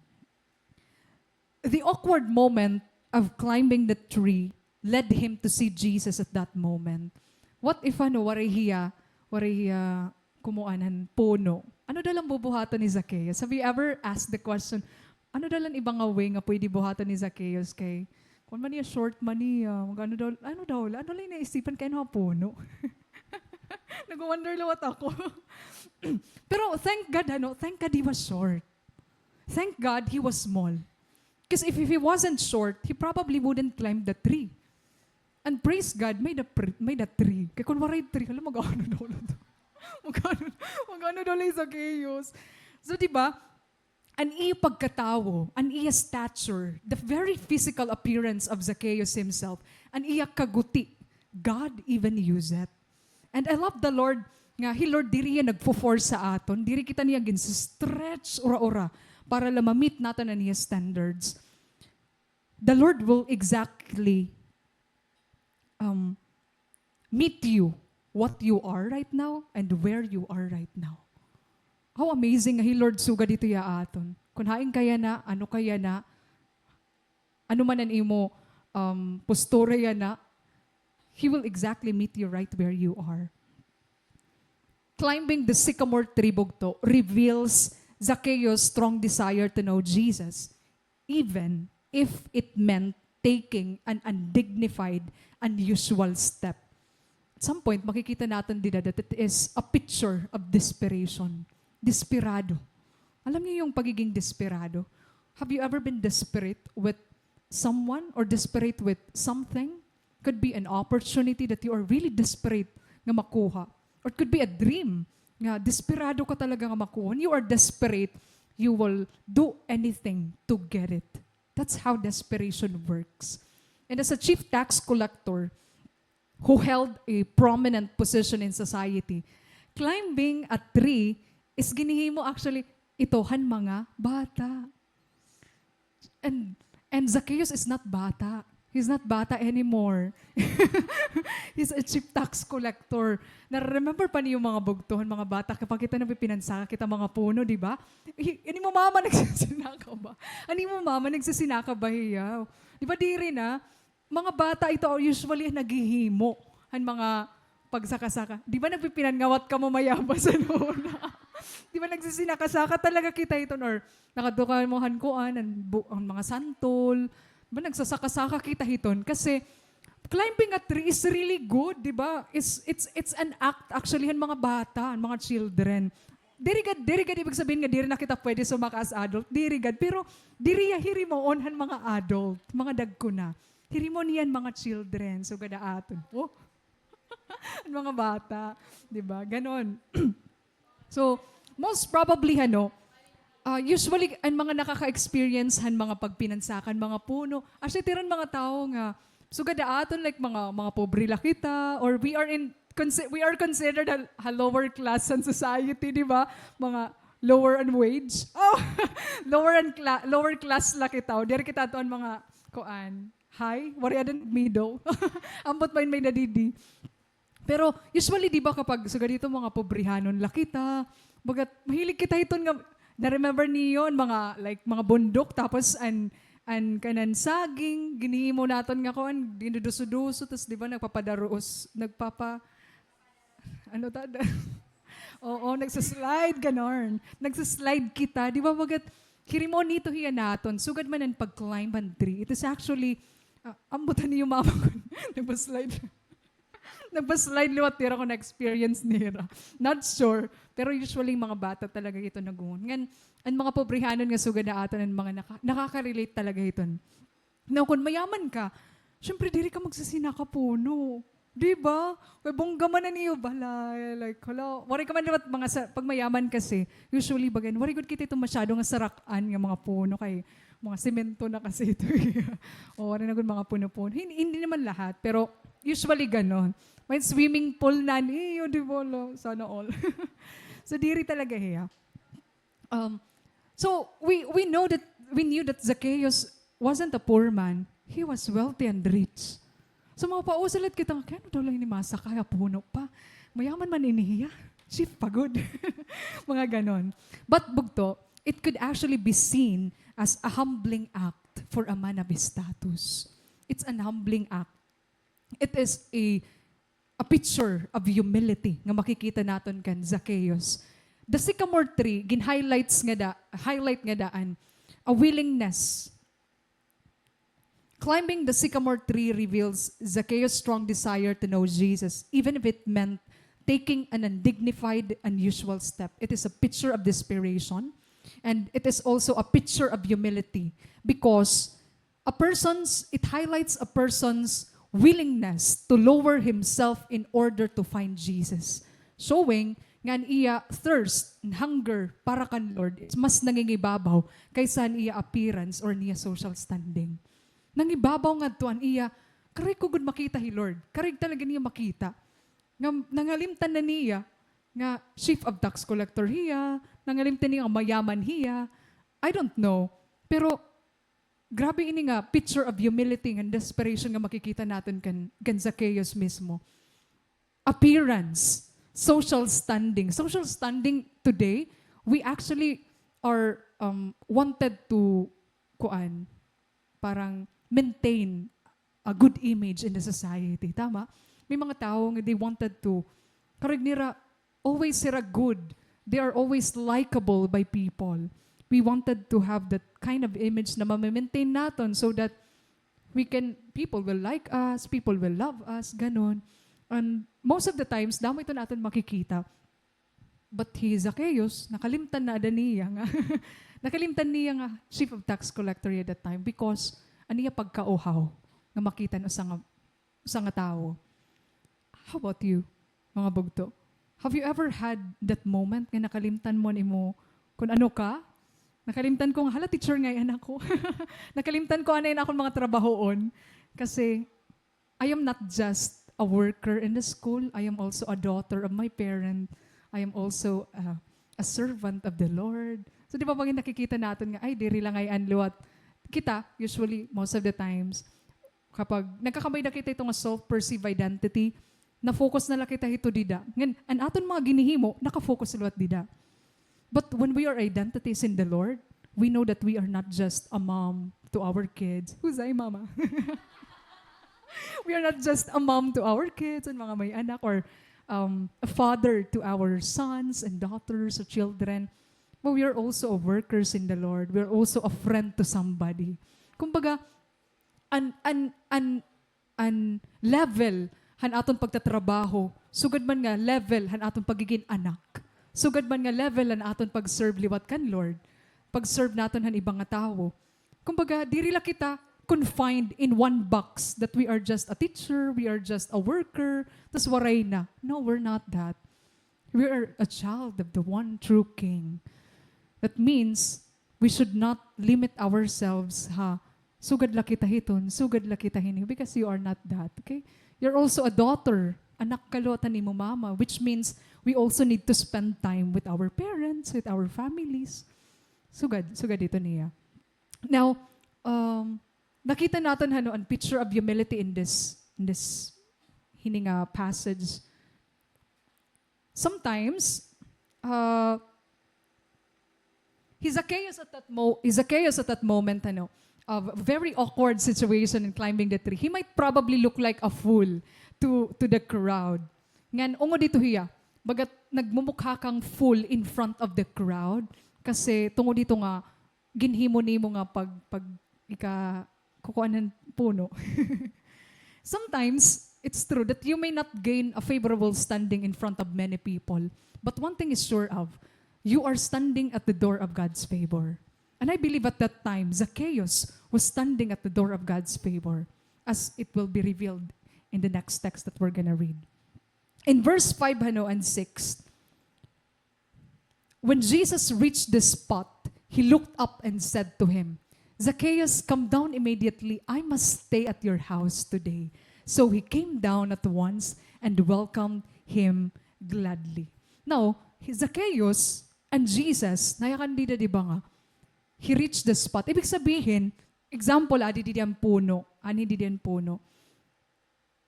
The awkward moment of climbing the tree led him to see Jesus at that moment. What if, ano, waray hiya, waray hiya kumuan han puno? Ano daw la an bubuhaton ni Zacchaeus? Have you ever asked the question, ano daw la an iba nga way nga pwede buhaton ni Zacchaeus kay, kuan man niya, short man niya, mag-ano daw, ano daw la, ano la an naisipan kay ano ha puno? Nag-wonder liwat ako. Pero thank God, ano, thank God he was short. Thank God he was small. 'Cause if, if he wasn't short, he probably wouldn't climb the tree. And praise God, may-da pr-, may-da tree. Kay kon waray tree, hala, mag-ano daw la. Mag-ano, mag-ano daw la hi Zacchaeus. So, di ba, an iya pagkatawo, an iya stature, the very physical appearance of Zacchaeus himself, an iya kaguti, God even use it. And I love the Lord nga, hi Lord diri hiya nagfo-force sa aton, diri kita niya gin-stretch ura-ura para la ma-meet naton an iya standards. The Lord will exactly, um, meet you what you are right now and where you are right now. How amazing nga hi Lord sugad hito ha aton. Kon hain ka yana, ano ka yana, ano man an imo, um, postura yana, He will exactly meet you right where you are. Climbing the sycamore tree, bugto, reveals Zacchaeus' strong desire to know Jesus, even if it meant taking an undignified, unusual step. At some point, makikita natin dida that it is a picture of desperation. Desperado. Alam niyo yung pagiging desperado? Have you ever been desperate with someone or desperate with something? Could be an opportunity that you are really desperate nga makuha. Or it could be a dream nga desperado ka talaga nga makuha. When you are desperate, you will do anything to get it. That's how desperation works. And as a chief tax collector who held a prominent position in society, climbing a tree is ginhihimo actually ito han mga bata. And, and Zacchaeus is not bata. He's not bata anymore. He's a chief tax collector. Na-remember pa niyo mga bugto, mga bata, kapag kita nagpipinansaka kita mga puno, di ba? Hi-, an imo mama nagsisinaka ba? An imo mama nagsisinaka ba hiya? Di ba diri na? Mga bata ito usually an naghihimo han mga pagsaka-saka. Di ba nagpipinangawat kamo mayabas an una? Di ba nagsisinaka-saka talaga kita hiton or nakadto kamo han kuan, an bu-, an mga santol. Di ba nagsasaka-saka kita hiton? Kasi climbing a tree is really good, di ba? It's, it's, it's an act actually han mga bata, han mga children. Diri gad, diri gad ibig sabihin nga diri na kita pwede sumaka as adult. Diri gad. Pero diri hiya hirimaon han mga adult, mga dagko na. Hirimo niyan mga children, sugad ha aton. Oh. An mga bata, di ba? Ganon. So, most probably, ano, ah, usually, an mga nakaka-experience han mga pagpinansakan, mga puno, actually, tiran mga tawo nga, sugad ha aton, like, mga, mga pobre la kita, or we are in, consi-, we are considered ha, ha lower class han society, di ba? Mga lower an wage. Oh, lower an cla-, lower class la kita. O, diri kita ato an mga, kuan, high, waray ada middle. Ambot pa in may nadidi. Pero usually, di ba, kapag sugad hito, mga pobrihanon la kita, bagat mahilig kita hiton nga, na-remember niyo, mga, like, mga bundok, tapos an, an kanan saging, ginhimo naton nga kuan, dinuduso-duso, tas, di ba, nagpapadaruos, nagpapa-, ano ta? Oo, nagsa-slide, ganon. Nagsa-slide kita, di ba, bagat, hirimo nito hiya naton, sugad man an pag-climb an tree. It is actually, ah, ambutan niyo mama ko, nagpa-slide. Nagpa-slide liwat, diri ko na-experience nira. Not sure. Pero usually, mga bata talaga ito nag-uon. Ngan, an mga pobrihanon nga sugad ha aton, an mga naka-, nakaka-relate talaga hiton. Now, kon mayaman ka, syempre, diri ka magsisinaka puno. Di ba? Kay bongga man an iyo balay. Like, hala, waray ka man liwat mga sa, pag mayaman kasi, usually, bagan, waray gud kita ito masyado nga sarak-an nga mga puno kay mga semento na kasi ito. O, waray na gud mga puno-puno. Hin-, hindi naman lahat, pero usually ganon. May swimming pool na niyo, di ba? Lo, sana all. So, diri talaga hiya. Um, so, we, we know that, we knew that Zacchaeus wasn't a poor man. He was wealthy and rich. So, mapausalat kita nga, kay ano daw la ini masaka ha puno pa? Mayaman man ini hiya. Chief pa gud. Mga ganon. But, bugto, it could actually be seen as a humbling act for a man of his status. It's an humbling act. It is a, a picture of humility nga makikita naton kan Zacchaeus. The sycamore tree, gin-highlights nga da-, highlight nga daan, a willingness. Climbing the sycamore tree reveals Zacchaeus' strong desire to know Jesus, even if it meant taking an undignified, unusual step. It is a picture of desperation, and it is also a picture of humility, because a person's, it highlights a person's willingness to lower himself in order to find Jesus, showing nga an iya thirst and hunger para kan Lord is mas nangingibabaw kaysa an iya appearance or an iya social standing. Nangibabaw ngadto an iya, karoy ko gud makita hi Lord. Karoy talaga niya makita. Nga, nangalimtan na niya nga chief of tax collector hiya, nangalimtan niya nga mayaman hiya. I don't know. Pero, grabe ini nga picture of humility and desperation nga makikita naton kan, kan Zacchaeus mismo. Appearance, social standing. Social standing today, we actually are, um, wanted to, kuan, parang maintain a good image in the society. Tama? May mga tawo nga they wanted to, karuyag nira, always sira good. They are always likable by people. We wanted to have that kind of image na ma-maintain naton so that we can, people will like us, people will love us, ganon. And most of the times, damo ito naton makikita. But hi Zacchaeus, nakalimtan na ada niya nga, nakalimtan niya nga chief of tax collector hiya that time because an iya pagkauhaw nga makita an usa nga, usa nga tawo. How about you, mga bugto? Have you ever had that moment nga nakalimtan mo an imo, kun ano ka? Nakalimtan ko nga, hala, teacher ngay-an ako. Nakalimtan ko anay an akon mga trabahoon. Kasi, I am not just a worker in the school. I am also a daughter of my parent. I am also, uh, a servant of the Lord. So, di ba, pag nakikita naton nga, ay, diri la ngay-an liwat. Kita, usually, most of the times, kapag nagkakamay na kita hito nga self-perceived identity, na-focus na la kita hito dida. Ngan, an aton mga ginhihimo, naka-focus liwat dida. But when we are identities in the Lord, we know that we are not just a mom to our kids. Husay, mama. We are not just a mom to our kids and mga may anak, or, um, a father to our sons and daughters or children. But we are also a workers in the Lord. We are also a friend to somebody. Kumbaga, an, an, an, an level han aton pagtatrabaho, sugad man nga level han aton pagigin anak, sugad man nga level han aton pag-serve liwat kan Lord, pag-serve naton han iba nga tawo. Kumbaga, diri la kita confined in one box that we are just a teacher, we are just a worker, tas waray na. No, we're not that. We are a child of the one true King. That means, we should not limit ourselves, ha, sugad la kita hiton, sugad la kita hini, because you are not that, okay? You're also a daughter. Anak ka liwat han imo mama, which means we also need to spend time with our parents, with our families. Sugad, sugad ito niya. Now, um, nakita naton, ano, an picture of humility in this, in this hini nga passage. Sometimes, uh, hi Zacchaeus at that mo-, hi Zacchaeus at that moment, ano, of a very awkward situation in climbing the tree, he might probably look like a fool to, to the crowd. Ngan, ungod dito hiya, bagat nagmumukha kang fool in front of the crowd, kasi tungod dito nga, ginhimo nimo nga pag, pag ika-, kukuan han puno. Sometimes, it's true that you may not gain a favorable standing in front of many people, but one thing is sure of, you are standing at the door of God's favor. And I believe at that time, Zacchaeus was standing at the door of God's favor, as it will be revealed in the next text that we're gonna read. In verse five, ano, and six, When Jesus reached the spot, he looked up and said to him, "Zacchaeus, come down immediately. I must stay at your house today." So he came down at once and welcomed him gladly. Now, Zacchaeus and Jesus, nayakan dida, di ba nga? He reached the spot. Ibig sabihin, example, adi didi an puno. Ani didi an puno.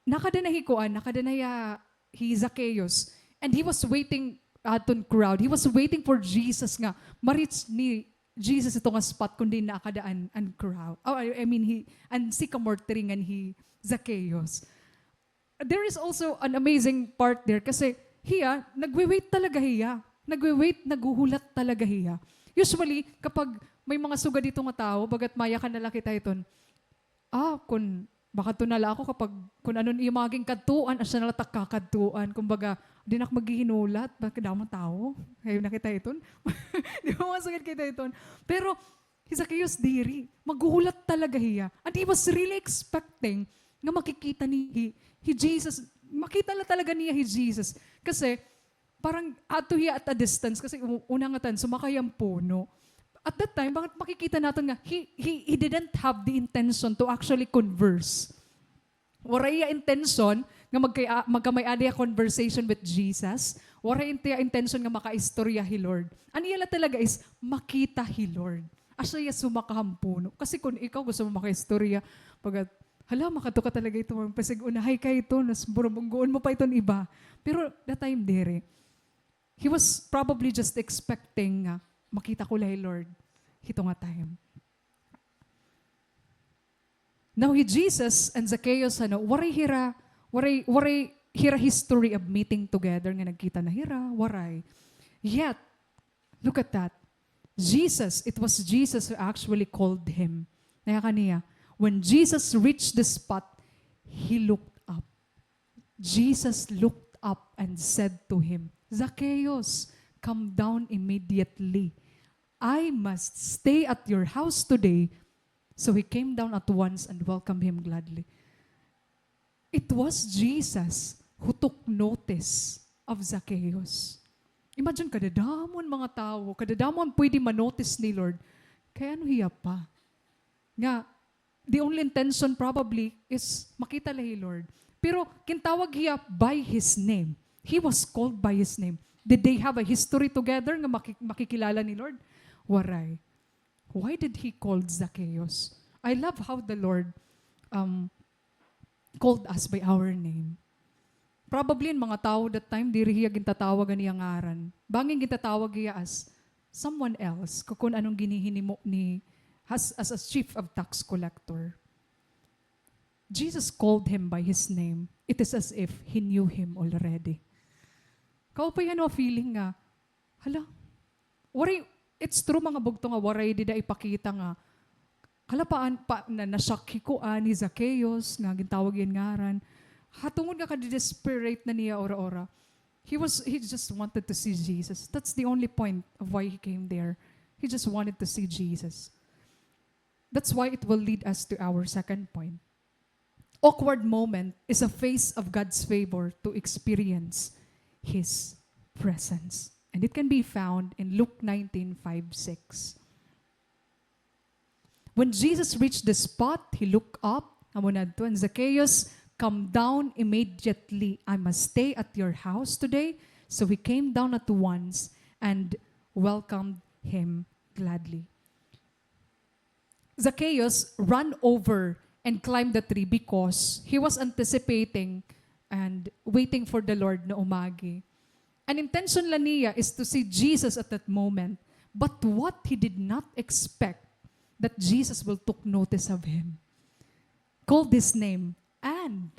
Nakada na hi kuan, nakada na hiya hi Zacchaeus. And he was waiting, aton crowd. He was waiting for Jesus nga ma-reach ni Jesus ito nga spot kundi nakada an, an crowd. Oh, I, I mean, hi, an sycamore tree ngan hi Zacchaeus. There is also an amazing part there kasi hiya, nagwe-wait talaga hiya. Nagwe-wait, naghuhulat talaga hiya. Usually, kapag may mga sugad dito nga tawo, bagat mayakan na la kita hiton, ah, kun makadto na la ako kapag kun ano an iya magin kadtuan, asya na la it ak kakadtuan. Kumbaga, di na ak maghihinulat, bakit damo tawo? Kay nakita iton. Di ba, mga sugad kita iton. Pero, hi Zacchaeus diri. Maghuhulat talaga hiya. And he was really expecting nga makikita ni, hi, hi Jesus. Makita la talaga niya hi Jesus. Kasi, parang ato hiya at a distance kasi u-, una ngatan, sumakay an puno. At that time, bakit makikita naton nga he, he, he didn't have the intention to actually converse. Waray hiya intention nga magkay-, magkamay-ada hiya conversation with Jesus. Waray hiya intention nga makaistorya hi Lord. An iya la talaga is makita hi Lord. Asya hiya sumaka han puno. Kasi kun ikaw gusto mo makaistorya, pag Hala, makadto ka talaga ito, pasig unahay ka ito, nas burubunggoon mo pa iton iba. Pero that time, diri. He was probably just expecting nga, makita ko la hi Lord hito nga time. Now, hi Jesus and Zacchaeus, ano, waray hira, waray, waray hira history of meeting together nga nagkita na hira, waray. Yet, look at that. Jesus, it was Jesus who actually called him. Nayakan niya, when Jesus reached the spot, he looked up. Jesus looked up and said to him, "Zacchaeus, come down immediately. I must stay at your house today." So he came down at once and welcomed him gladly. It was Jesus who took notice of Zacchaeus. Imagine, kadadamo an mga tawo, kadadamo an pwede ma-notice ni Lord. Kay ano hiya pa? Nga, the only intention probably is makita la hi Lord. Pero gintawag hiya by his name. He was called by his name. Did they have a history together nga maki-, makikilala ni Lord? Waray. Why did he call Zacchaeus? I love how the Lord, um, called us by our name. Probably, an mga tawo that time, diri hiya gintatawag an iya ngaran. Bangin gintatawag hiya as someone else, kukun ano an ginihinimo ni, as, as a chief of tax collector. Jesus called him by his name. It is as if he knew him already. Kaupay ano feeling nga, hala, waray, it's true, mga bugto, nga waray dida ipakita nga, hala, paan, pa, na, na-shock hi kuan, hi Zacchaeus, nga gintawag iya ngaran. Ha, tungod nga ka-desperate na niya ora-ora. He was, he just wanted to see Jesus. That's the only point of why he came there. He just wanted to see Jesus. That's why it will lead us to our second point. Awkward moment is a phase of God's favor to experience His presence. And it can be found in Luke nineteen five, six. When Jesus reached the spot, he looked up, amo na adto, and, "Zacchaeus, come down immediately. I must stay at your house today." So he came down at once and welcomed him gladly. Zacchaeus ran over and climbed the tree because he was anticipating and waiting for the Lord na umagi. An intention la niya is to see Jesus at that moment. But what he did not expect, that Jesus will took notice of him, called his name, and,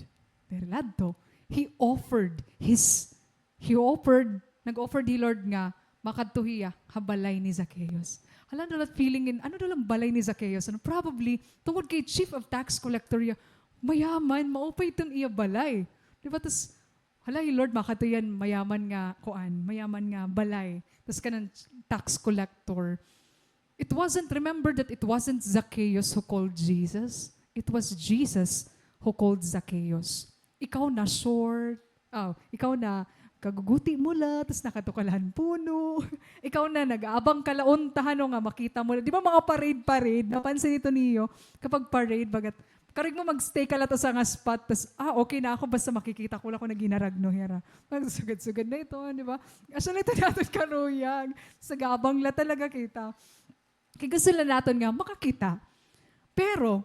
diri la adto, he offered his He offered, nag-offer hi Lord nga makadto hiya ha balay ni Zacchaeus. Hala, ano daw la feeling in, ano daw la balay ni Zacchaeus? Ano, probably, tungod kay chief of tax collector hiya, mayaman, maupay iton iya balay. Di ba? Tas, hala, hi Lord, makadto hiya han mayaman nga, kuan, mayaman nga balay. Tas kanan tax collector. It wasn't, remember that it wasn't Zacchaeus who called Jesus. It was Jesus who called Zacchaeus. Ikaw na short, oh, ikaw na kaguguti mo la, tas nakadto ka la han puno. Ikaw na nag-aabang ka la unta, ano, nga makita mo la. Di ba mga parade-parade, napansin ito niyo? Kapag parade, bagat, karuyag mo mag-stay ka la ta sa nga spot, tas, ah, okay na ako, basta makikita ko la kon naghinaragno hira. Magsugad-sugad na ito, di ba? Asya la ito naton karuyag. Tas nag-aabang la talaga kita. Kay gusto la naton nga makakita. Pero,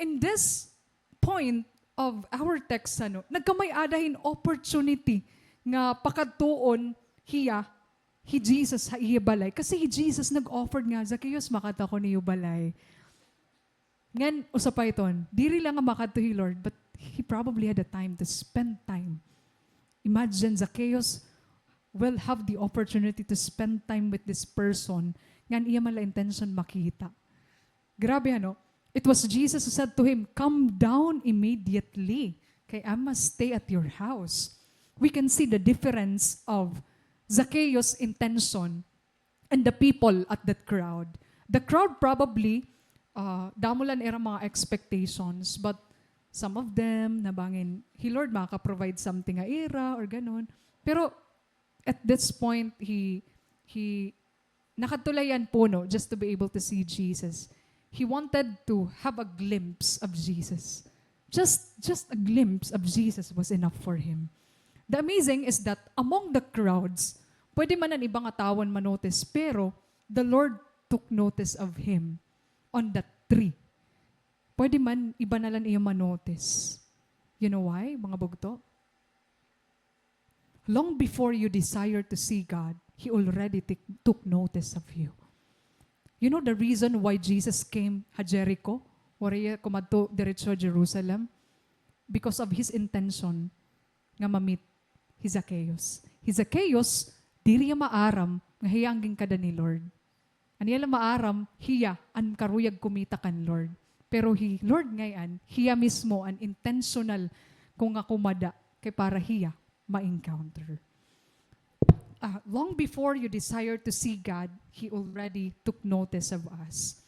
in this point of our text, ano, nagkamay-ada hin opportunity nga pakadtuon hiya, hi Jesus ha iya balay. Kasi hi Jesus nag-offered nga, "Zacchaeus, makadto ako niyo balay." Ngan, usa pa iton, diri la nga makadto hi Lord, but he probably had a time to spend time. Imagine, Zacchaeus will have the opportunity to spend time with this person, ngan iya man la intention makita. Grabe, ano? It was Jesus who said to him, "Come down immediately, kay I must stay at your house." We can see the difference of Zacchaeus' intention and the people at that crowd. The crowd probably, uh, damo la an ira mga expectations, but some of them, nabangin, hi Lord makaka-provide something ha ira, or ganon. Pero, at this point, he, he, nakadto la hiya han puno just to be able to see Jesus. He wanted to have a glimpse of Jesus. Just, just a glimpse of Jesus was enough for him. The amazing is that among the crowds, pwede man an iba nga tawo an ma-notice, pero the Lord took notice of him on that tree. Pwede man iba na la an iya ma-notice. You know why, mga bugto? Long before you desire to see God, He already tik-, took notice of you. You know the reason why Jesus came ha Jericho? Waray hiya kumadto diretso ha Jerusalem? Because of his intention nga ma-meet hi Zacchaeus. Hi Zacchaeus, diri hiya maaram nga hiya an ginkada ni Lord. An iya la maaram, hiya an karuyag kumita kan Lord. Pero hi Lord ngay-an, hiya mismo an intentional ko nga kumada kay para hiya ma-encounter. Ah, long before you desire to see God, He already took notice of us.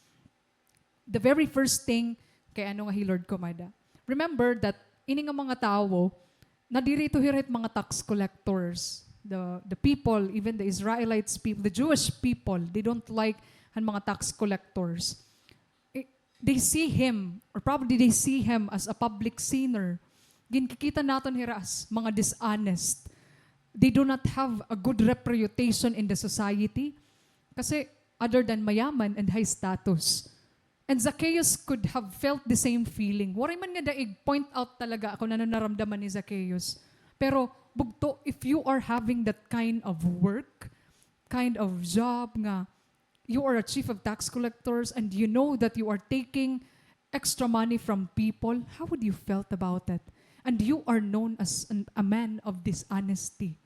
The very first thing, kay ano nga hi Lord kumada. Remember that ini nga mga tawo, nadiri ito hira hit mga tax collectors. The, the people, even the Israelites people, the Jewish people, they don't like han mga tax collectors. I-, they see him, or probably they see him as a public sinner. Ginkikita naton hira as mga dishonest. They do not have a good reputation in the society. Kasi other than mayaman and high status, And Zacchaeus could have felt the same feeling. Waray man nga daig point out talaga kung ano naramdaman ni Zacchaeus. Pero, bugto, if you are having that kind of work, kind of job nga you are a chief of tax collectors and you know that you are taking extra money from people, how would you felt about it? And you are known as an, a man of dishonesty,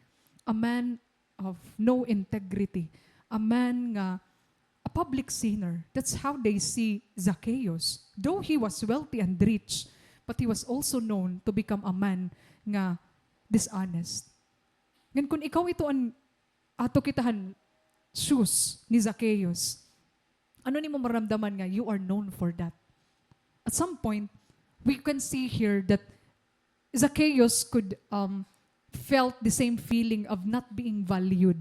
a man of no integrity, a man nga a public sinner. That's how they see Zacchaeus. Though he was wealthy and rich, but he was also known to become a man nga dishonest. Ngan kun ikaw ito an ato kita han shoes ni Zacchaeus, ano nimo maramdaman nga you are known for that? At some point, we can see here that Zacchaeus could, um, felt the same feeling of not being valued,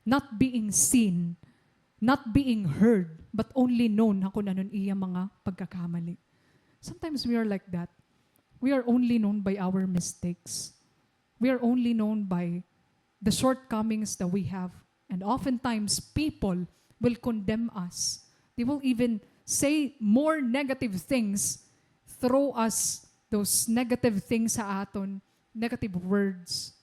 not being seen, not being heard, but only known ha kun ano an iya mga pagkakamali. Sometimes we are like that. We are only known by our mistakes. We are only known by the shortcomings that we have. And oftentimes, people will condemn us. They will even say more negative things, throw us those negative things sa aton, negative words,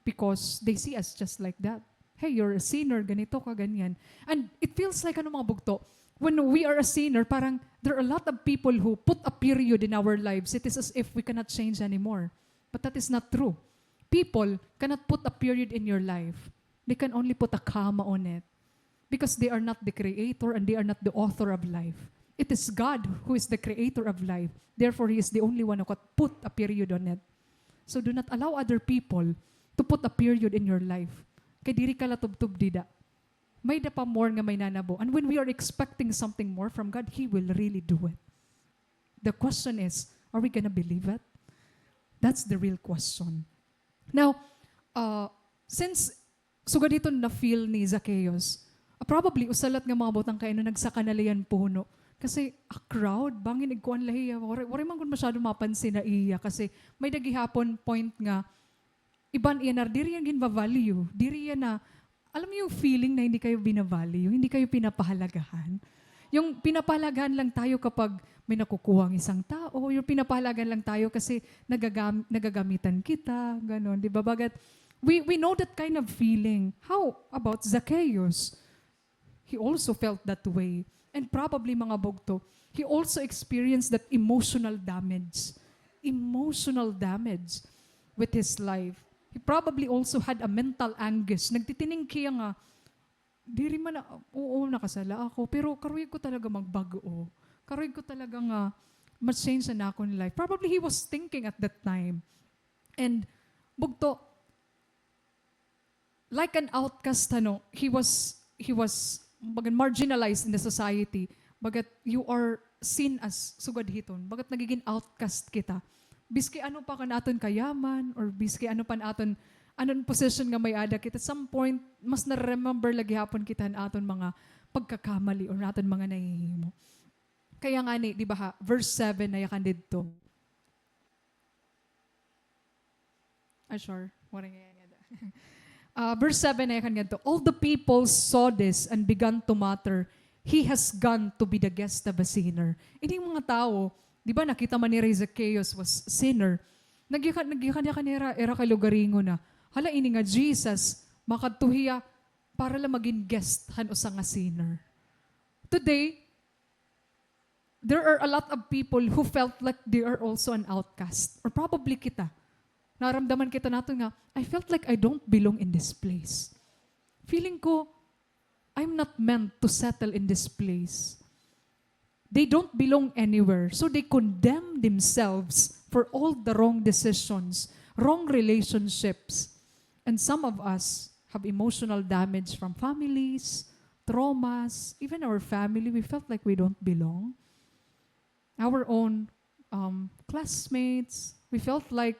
because they see us just like that. Hey, you're a sinner, ganito ka, ganyan. And it feels like, ano, mga bugto, when we are a sinner, parang there are a lot of people who put a period in our lives. It is as if we cannot change anymore. But that is not true. People cannot put a period in your life. They can only put a comma on it. Because they are not the creator and they are not the author of life. It is God who is the creator of life. Therefore, He is the only one who could put a period on it. So do not allow other people to put a period in your life. Kay diri ka latubtob dida. May-ada pa more nga may nanabo. And when we are expecting something more from God, He will really do it. The question is, are we gonna believe it? That's the real question. Now, uh, since sugad hiton na-feel ni Zacchaeus, ah, probably, usa lat nga mga butang kay ano, nagsaka na la hiya hin puno. Kasi, a crowd, bangin igkuan la hiya, waray, waray man gud masyado mapansin ha iya. Kasi, may-ada gihapon point nga, iban iya na, diri hiya ginva-value, diri hiya na, alam mo yung feeling na hindi kayo bina-value, hindi kayo pinapahalagahan? Yung pinapahalagahan lang tayo kapag may nakukuha ang isang tao, yung pinapahalagahan lang tayo kasi nagagam-, nagagamitan kita, ganon, di ba? Bagat, we, we know that kind of feeling. How about Zacchaeus? He also felt that way. And probably, mga bugto, he also experienced that emotional damage. Emotional damage with his life. He probably also had a mental anguish. Nagtitiningki hiya nga, diri man na, oo, nakasala ako, pero karuyag ko talaga magbag-o. Karuyag ko talaga nga ma-change an akon life. Probably he was thinking at that time. And, bugto, like an outcast, ano, he was, he was, bagan, marginalized in the society. Bagat you are seen as sugad hiton. Bagat nagigin outcast kita. Biski ano pa kan aton kayaman, or biski ano pa an aton, ano an position nga may-ada kita, at some point, mas nare-remember la gihapon kita han aton mga pagkakamali or aton mga nahihimo. Kaya ngani, di ba ha, verse seven na yakan didto. Ah, sure. Waray nga yan, yan. Ah, verse seven na yakan ngadto, "All the people saw this and began to mutter, 'He has gone to be the guest of a sinner.'" Ining mga tawo, di ba, nakita man nira hi Zacchaeus was sinner. Nagyakan, nagyakan-yakan hira, ira kalugaringon na, "Hala, ini nga Jesus, makadto hiya para la magin guest han usa nga sinner." Today, there are a lot of people who felt like they are also an outcast. Or probably kita. Naramdaman kita naton nga, "I felt like I don't belong in this place. Feeling ko, I'm not meant to settle in this place." They don't belong anywhere. So they condemn themselves for all the wrong decisions, wrong relationships. And some of us have emotional damage from families, traumas, even our family, we felt like we don't belong. Our own, um, classmates, we felt like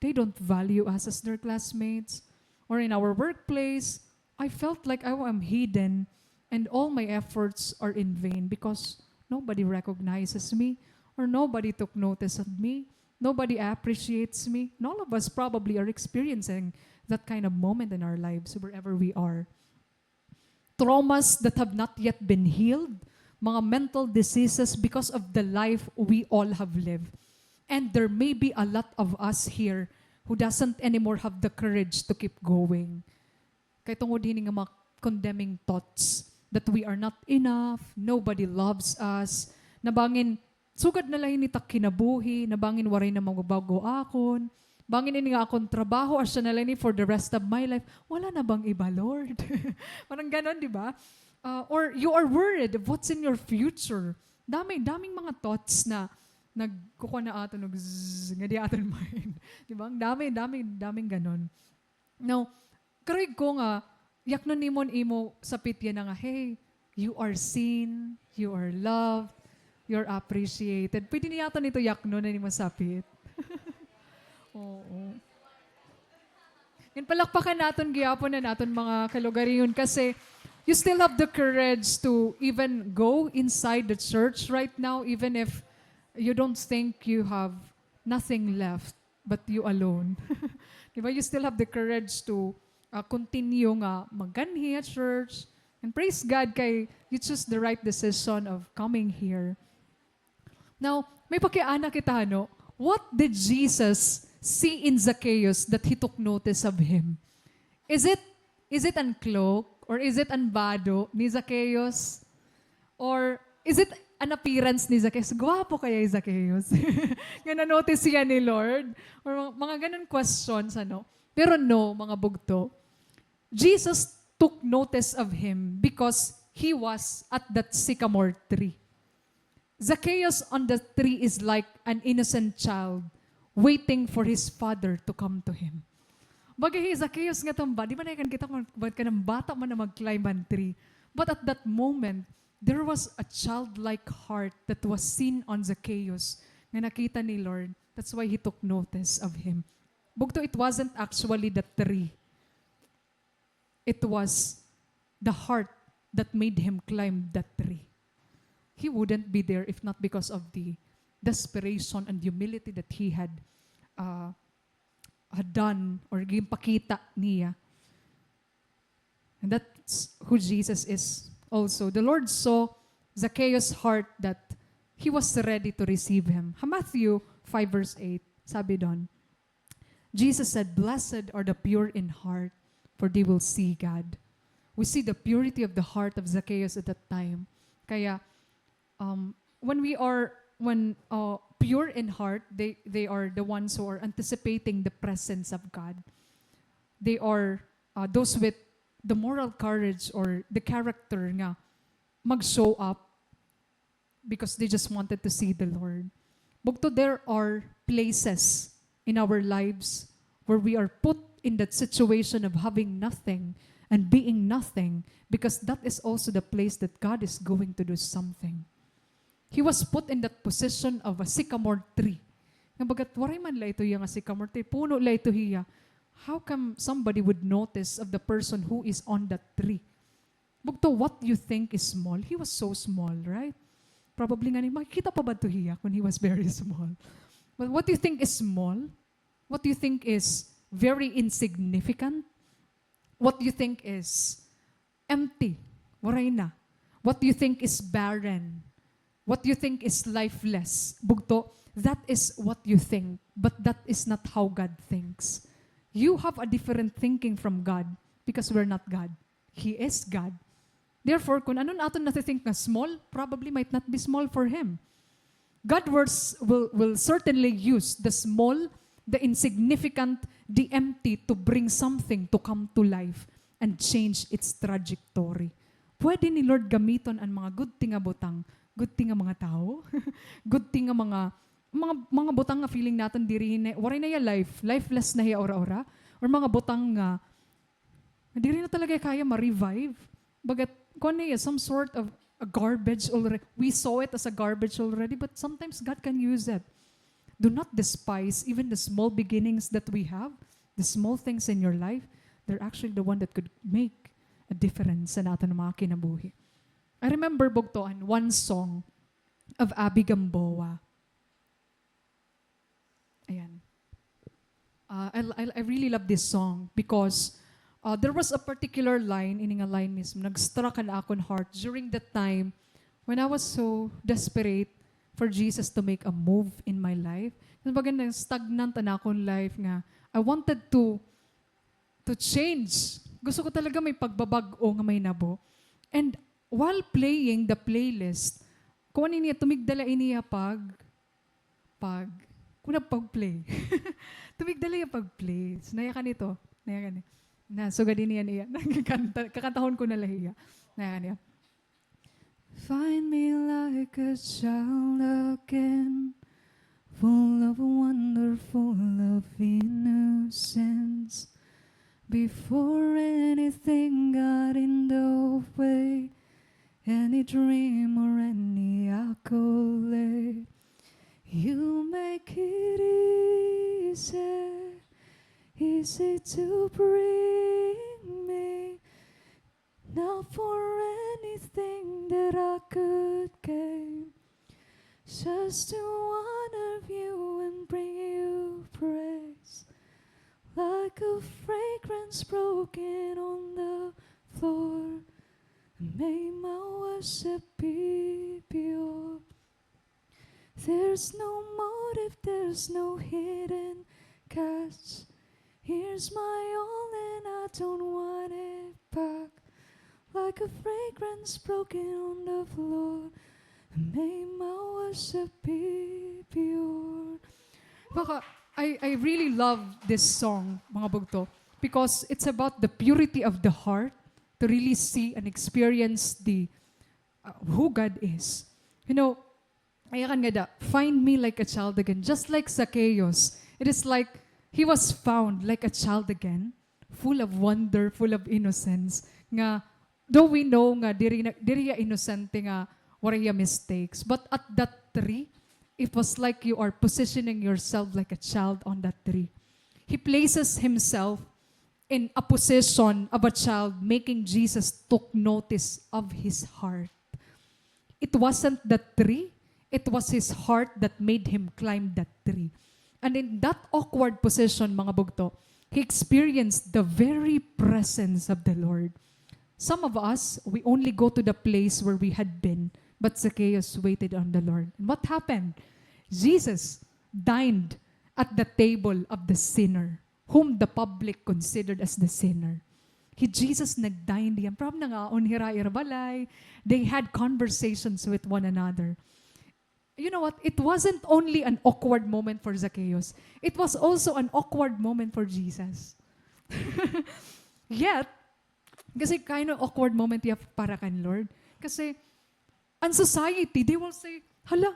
they don't value us as their classmates. Or in our workplace, I felt like I am hidden and all my efforts are in vain because nobody recognizes me or nobody took notice of me. Nobody appreciates me. And all of us probably are experiencing that kind of moment in our lives wherever we are. Traumas that have not yet been healed, mga mental diseases because of the life we all have lived. And there may be a lot of us here who doesn't anymore have the courage to keep going. Kay tungod hini nga mga condemning thoughts that we are not enough, nobody loves us, nabangin sugad na la ini it ak kinabuhi, nabangin waray na magbabago akon, bangin ini nga akon trabaho, asya na la ini for the rest of my life. Wala na bang iba, Lord? Parang ganon, di ba? Ah, or you are worried of what's in your future. Dami, daming mga thoughts na nagkukuha na aton og zzz, nga di aton mind. Di ba? Ang dami, dami, daming ganon. Now, karuyag ko nga, yaknon nimo an imo sapit yana nga, "Hey, you are seen, you are loved, you're appreciated." Pwede niya aton ito yaknon an imo sapit. Oo. Ngan palakpakan naton gihapon an aton mga kalugaringon kasi you still have the courage to even go inside the church right now, even if you don't think you have nothing left but you alone. Di ba? You still have the courage to, ah, continue nga magkanhi at church. And praise God kay you choose the right decision of coming here. Now, may pakiana kita, no? What did Jesus see in Zacchaeus that he took notice of him? Is it, is it an cloak or is it an bado ni Zacchaeus? Or is it an appearance ni Zacchaeus? Gwapo kaya hi Zacchaeus? Nga na-notice siya ni Lord? Or mga, mga ganun questions, ano? Pero no, mga bugto. Jesus took notice of him because he was at that sycamore tree. Zacchaeus on the tree is like an innocent child waiting for his father to come to him. Baga hi Zacchaeus nga tamba, di man nahikan kita kung ba't ka ng bata man na mag-climb an tree. But at that moment, there was a childlike heart that was seen on Zacchaeus nga nakita ni Lord. That's why he took notice of him. Bugto, it wasn't actually the tree. It was the heart that made him climb that tree. He wouldn't be there if not because of the desperation and humility that he had, uh, had done or ginpakita niya. And that's who Jesus is also. The Lord saw Zacchaeus' heart that he was ready to receive him. Ha Matthew five verse eight, sabi doon, Jesus said, "Blessed are the pure in heart, for they will see God." We see the purity of the heart of Zacchaeus at that time. Kaya, um, when we are, when, uh, pure in heart, they, they are the ones who are anticipating the presence of God. They are, uh, those with the moral courage or the character nga mag-show up because they just wanted to see the Lord. Bugto, there are places in our lives where we are put in that situation of having nothing and being nothing, because that is also the place that God is going to do something. He was put in that position of a sycamore tree. Nga bagat, waray man la ito hiya nga sycamore tree, puno la ito hiya. How come somebody would notice of the person who is on that tree? Bugto, what you think is small, he was so small, right? Probably ngani, makikita pa ba ito hiya kung he was very small? But what you think is small, what you think is very insignificant, what you think is empty, waray na, what you think is barren, what you think is lifeless, bugto, that is what you think, but that is not how God thinks. You have a different thinking from God because we're not God. He is God. Therefore, kung ano an aton nati-think nga small, probably might not be small for Him. God works, will, will certainly use the small, the insignificant, the empty to bring something to come to life and change its trajectory. Pwede ni Lord gamiton an mga gudti nga butang, gudti nga mga tawo, gudti nga mga, mga, mga butang nga feeling naton diri na, waray na hiya life, lifeless na hiya ura-ura, or mga butang nga Diri na talaga kaya ma-revive. Bagat, kuan na hiya, some sort of a garbage already. We saw it as a garbage already, but sometimes God can use it. Do not despise even the small beginnings that we have, the small things in your life. They're actually the one that could make a difference sa aton mga kinabuhi. I remember, bugto, an one song of Abby Gamboa. Ayan. Uh, I, I, I really love this song because, uh, there was a particular line, ini nga line mismo, nag-struck an akon heart during the time When I was so desperate for Jesus to make a move in my life, kumbaga, na-stagnant an akon life nga I wanted to, to change. Gusto ko talaga may pagbabag-o nga mahitabo. And while playing the playlist, kuan ini, tumigda la ini iya pag, pag, kuan, pag-play. Tumigda la iya pag-play. So, nayakan ito. Nayakan eh. Na, sugad ini an iya. Kanta, kakantahon ko na la hiya. Nayakan iya. Find me like a child again, full of wonder, full of innocence. Before anything got in the way, any dream or any accolade, you make it easy, easy to bring me. Not for anything that I could gain, just to honor you and bring you praise. Like a fragrance broken on the floor, may my worship be pure. There's no motive, there's no hidden catch. Here's my all and I don't want it back. Like a fragrance broken on the floor, may my worship be pure. Baka, I, I really love this song, mga bugto, because it's about the purity of the heart to really see and experience the, uh, who God is. You know, ayakan ngada, "Find me like a child again, just like Zacchaeus." It is like he was found like a child again, full of wonder, full of innocence. Nga, though we know nga diri na, diri hiya inosente nga waray hiya mistakes, but at that tree, it was like you are positioning yourself like a child on that tree. He places himself in a position of a child, making Jesus took notice of his heart. It wasn't the tree, it was his heart that made him climb that tree. And in that awkward position, mga bugto, he experienced the very presence of the Lord. Some of us, we only go to the place where we had been, but Zacchaeus waited on the Lord. And what happened? Jesus dined at the table of the sinner, whom the public considered as the sinner. Hi Jesus nag-dine diyan. From nangaon hira ira balay, they had conversations with one another. You know what? It wasn't only an awkward moment for Zacchaeus. It was also an awkward moment for Jesus. Yet, kasi kind of awkward moment hiya para kan Lord. Kasi, an society, they will say, "Hala,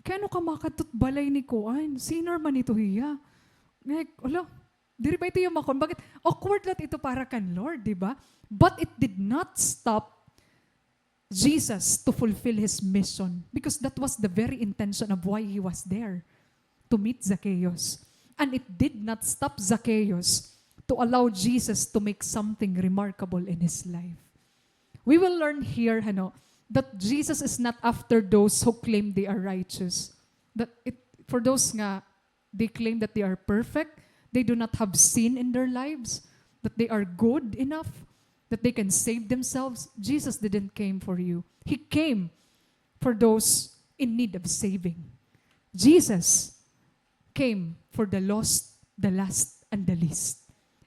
kay ano ka makadto hit balay ni kuan? Sinner man ito hiya." Like, hala, diri ba ito hiya makon? Bakit? Awkward la ito para kan Lord, di ba? But it did not stop Jesus to fulfill his mission, because that was the very intention of why he was there, to meet Zacchaeus. And it did not stop Zacchaeus to allow Jesus to make something remarkable in his life. We will learn here, hano, that Jesus is not after those who claim they are righteous. That it, for those nga they claim that they are perfect, they do not have sin in their lives, that they are good enough, that they can save themselves. Jesus didn't came for you. He came for those in need of saving. Jesus came for the lost, the last, and the least.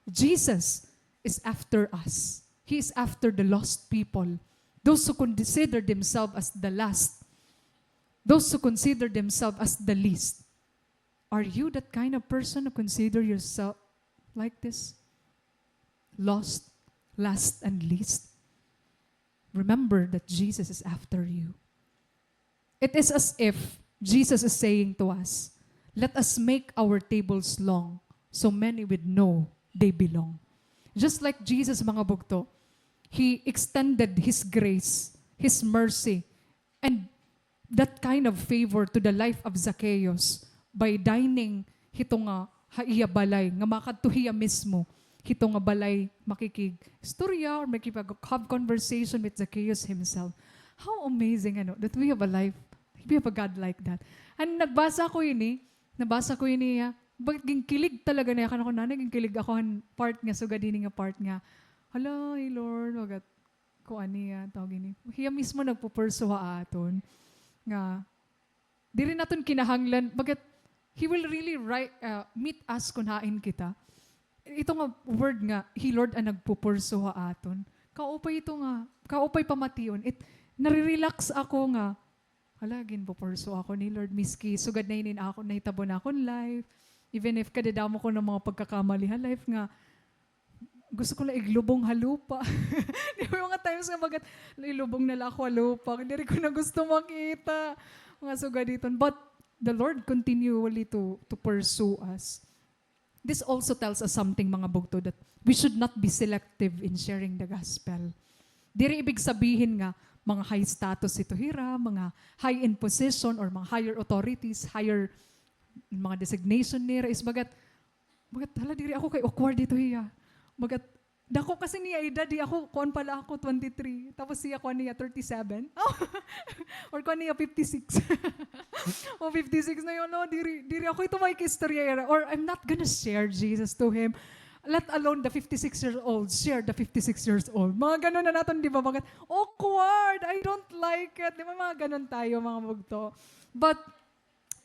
Jesus is after us. He is after the lost people. Those who consider themselves as the last. Those who consider themselves as the least. Are you that kind of person who consider yourself like this? Lost, last, and least? Remember that Jesus is after you. It is as if Jesus is saying to us, "Let us make our tables long, so many would know they belong." Just like Jesus, mga bugto, he extended his grace, his mercy, and that kind of favor to the life of Zacchaeus by dining hito nga ha iya balay, nga makadto hiya mismo hito nga balay makikig-istorya or makikipag-, have conversation with Zacchaeus himself. How amazing, ano, that we have a life, we have a God like that. And nagbasa ko ini, nabasa ko ini, ah, bakit ginkilig talaga na yakan ako, nanay, ginkilig ako han part nga, sugad ini nga part nga, "Hala, eh, Lord, wagat, kuan niya, tawag ini. Hiya mismo nagpupurso ha aton nga diri naton kinahanglan, bagat He will really ri-, ah, meet us kon hain kita. Ito nga word nga, He, Lord, an nagpupurso ha aton. Kaupay ito nga, kaupay pamation. It, nare-relax ako nga, hala, ginpupurso ako ni Lord, miski sugad na ini an akon nahitabo ha akon life. Even if kadadamo ko nga mga pagkakamali ha life nga, gusto ko la iglubong ha lupa. Di ba, mga times nga bagat, ilubong na la ako ha lupa. Diri ko na gusto makita. Mga sugad hiton. But the Lord continually to, to pursue us. This also tells us something, mga bugto, that we should not be selective in sharing the gospel. Diri ibig sabihin nga mga high status ito hira, mga high in position, or mga higher authorities, higher mga designation nira is bagat, bagat, hala, diri ako kay awkward ito hiya. Bagat, dako kasi niya edad, di ako, kuan pa la ako, twenty-three. Tapos siya, kuan niya, thirty-seven. Or kuan niya, fifty-six. O, fifty-six na yun, no? Diri, diri ako ito makikistorya ira. Or, "I'm not gonna share Jesus to him. Let alone the fifty-six years old. Share the fifty-six years old." Mga ganun na naton, di ba? Bagat, awkward. I don't like it. Di ba, mga ganun tayo, mga bugto? But,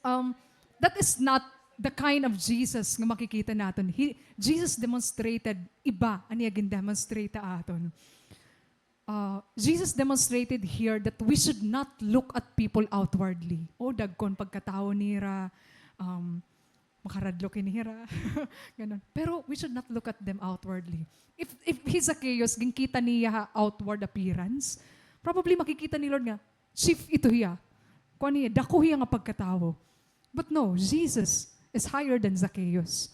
um, that is not the kind of Jesus nga makikita naton. He, Jesus demonstrated iba an iya gin-demonstrate ha aton. Uh, Jesus demonstrated here that we should not look at people outwardly. O, dagko an pagkatawo nira, um, makaradlok ini hira. Ganun. Pero we should not look at them outwardly. If, if hi Zacchaeus, ginkita niya ha outward appearance, probably makikita ni Lord nga, chief ito hiya. Kuan niya, dako hiya nga pagkatawo. But no, Jesus is higher than Zacchaeus.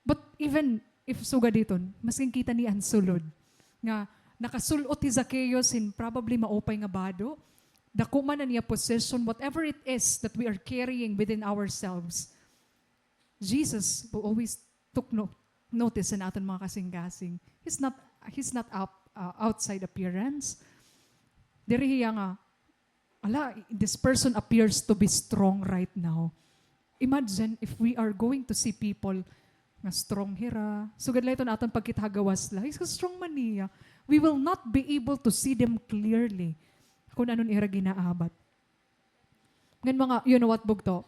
But even if sugad hiton, maskin kita niya an sulod. Nga, nakasul-ot hi Zacchaeus hin probably maupay nga bado, dako man an iya position, whatever it is that we are carrying within ourselves, Jesus will always took no-, notice han aton mga kasingkasing. He's not, he's not up, uh, outside appearance. Diri hiya nga, "Ala, this person appears to be strong right now." Imagine if we are going to see people nga strong hira. Sugad la iton aton pagkita ha gawas la, is strong man niya. We will not be able to see them clearly kon ano an ira ginaabat. Ngan mga, you know what, bugto?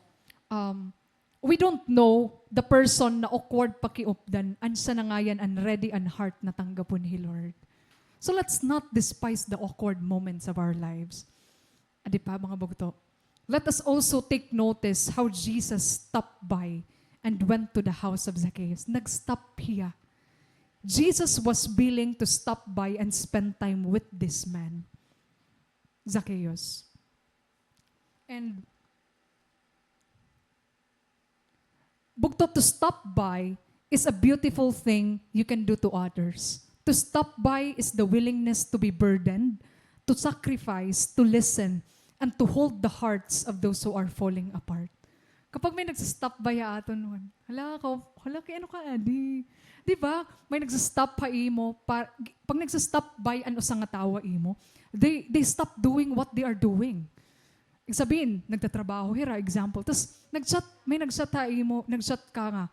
Um, we don't know the person na awkward pakiupdan, an siya na ngay-an an ready an heart na tanggapon hi Lord. So let's not despise the awkward moments of our lives. Adi pa, mga bugto. Let us also take notice how Jesus stopped by and went to the house of Zacchaeus. Nag-stop hiya. Jesus was willing to stop by and spend time with this man, Zacchaeus. And bugto, to stop by is a beautiful thing you can do to others. To stop by is the willingness to be burdened, to sacrifice, to listen, and to hold the hearts of those who are falling apart. Kapag may nagsa-stop by ha aton, hala, ka-, hala, kay ano ka, adi? Di ba? May nagsa-stop ha imo, pa-, pag nagsa-stop by an usa nga tawo ha imo, they, they stop doing what they are doing. Ibig sabihin, nagtatrabaho hira, example. Tas nag-chat, may nag-chat ha imo, nag-chat ka nga,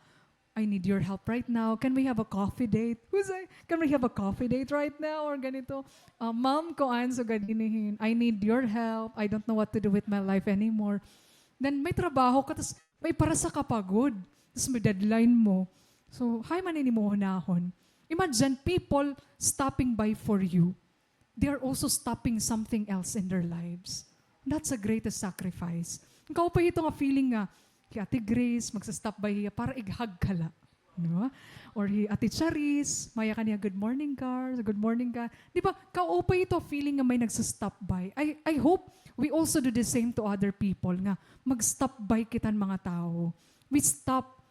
"I need your help right now. Can we have a coffee date?" Who's I? "Can we have a coffee date right now?" Or ganito, "Ah, ma'am, kuan, sugad ini hin, I need your help. I don't know what to do with my life anymore." Then may trabaho ka, tas may parasa ka pa gud. Tas may deadline mo. So, hain man ini mo hunahon? Imagine people stopping by for you. They are also stopping something else in their lives. That's the greatest sacrifice. Kaupay ito nga feeling nga, hi Ate Grace, magsa-stop by hiya para ig-hug ka la. Di ba? Or hi Ate Charis, maya ka niya, "Good morning, Gar. Good morning ka." Di ba? Kaupay ito feeling nga may nagsa-stop by. I, I hope we also do the same to other people, nga mag-stop by kita han mga tawo. We stop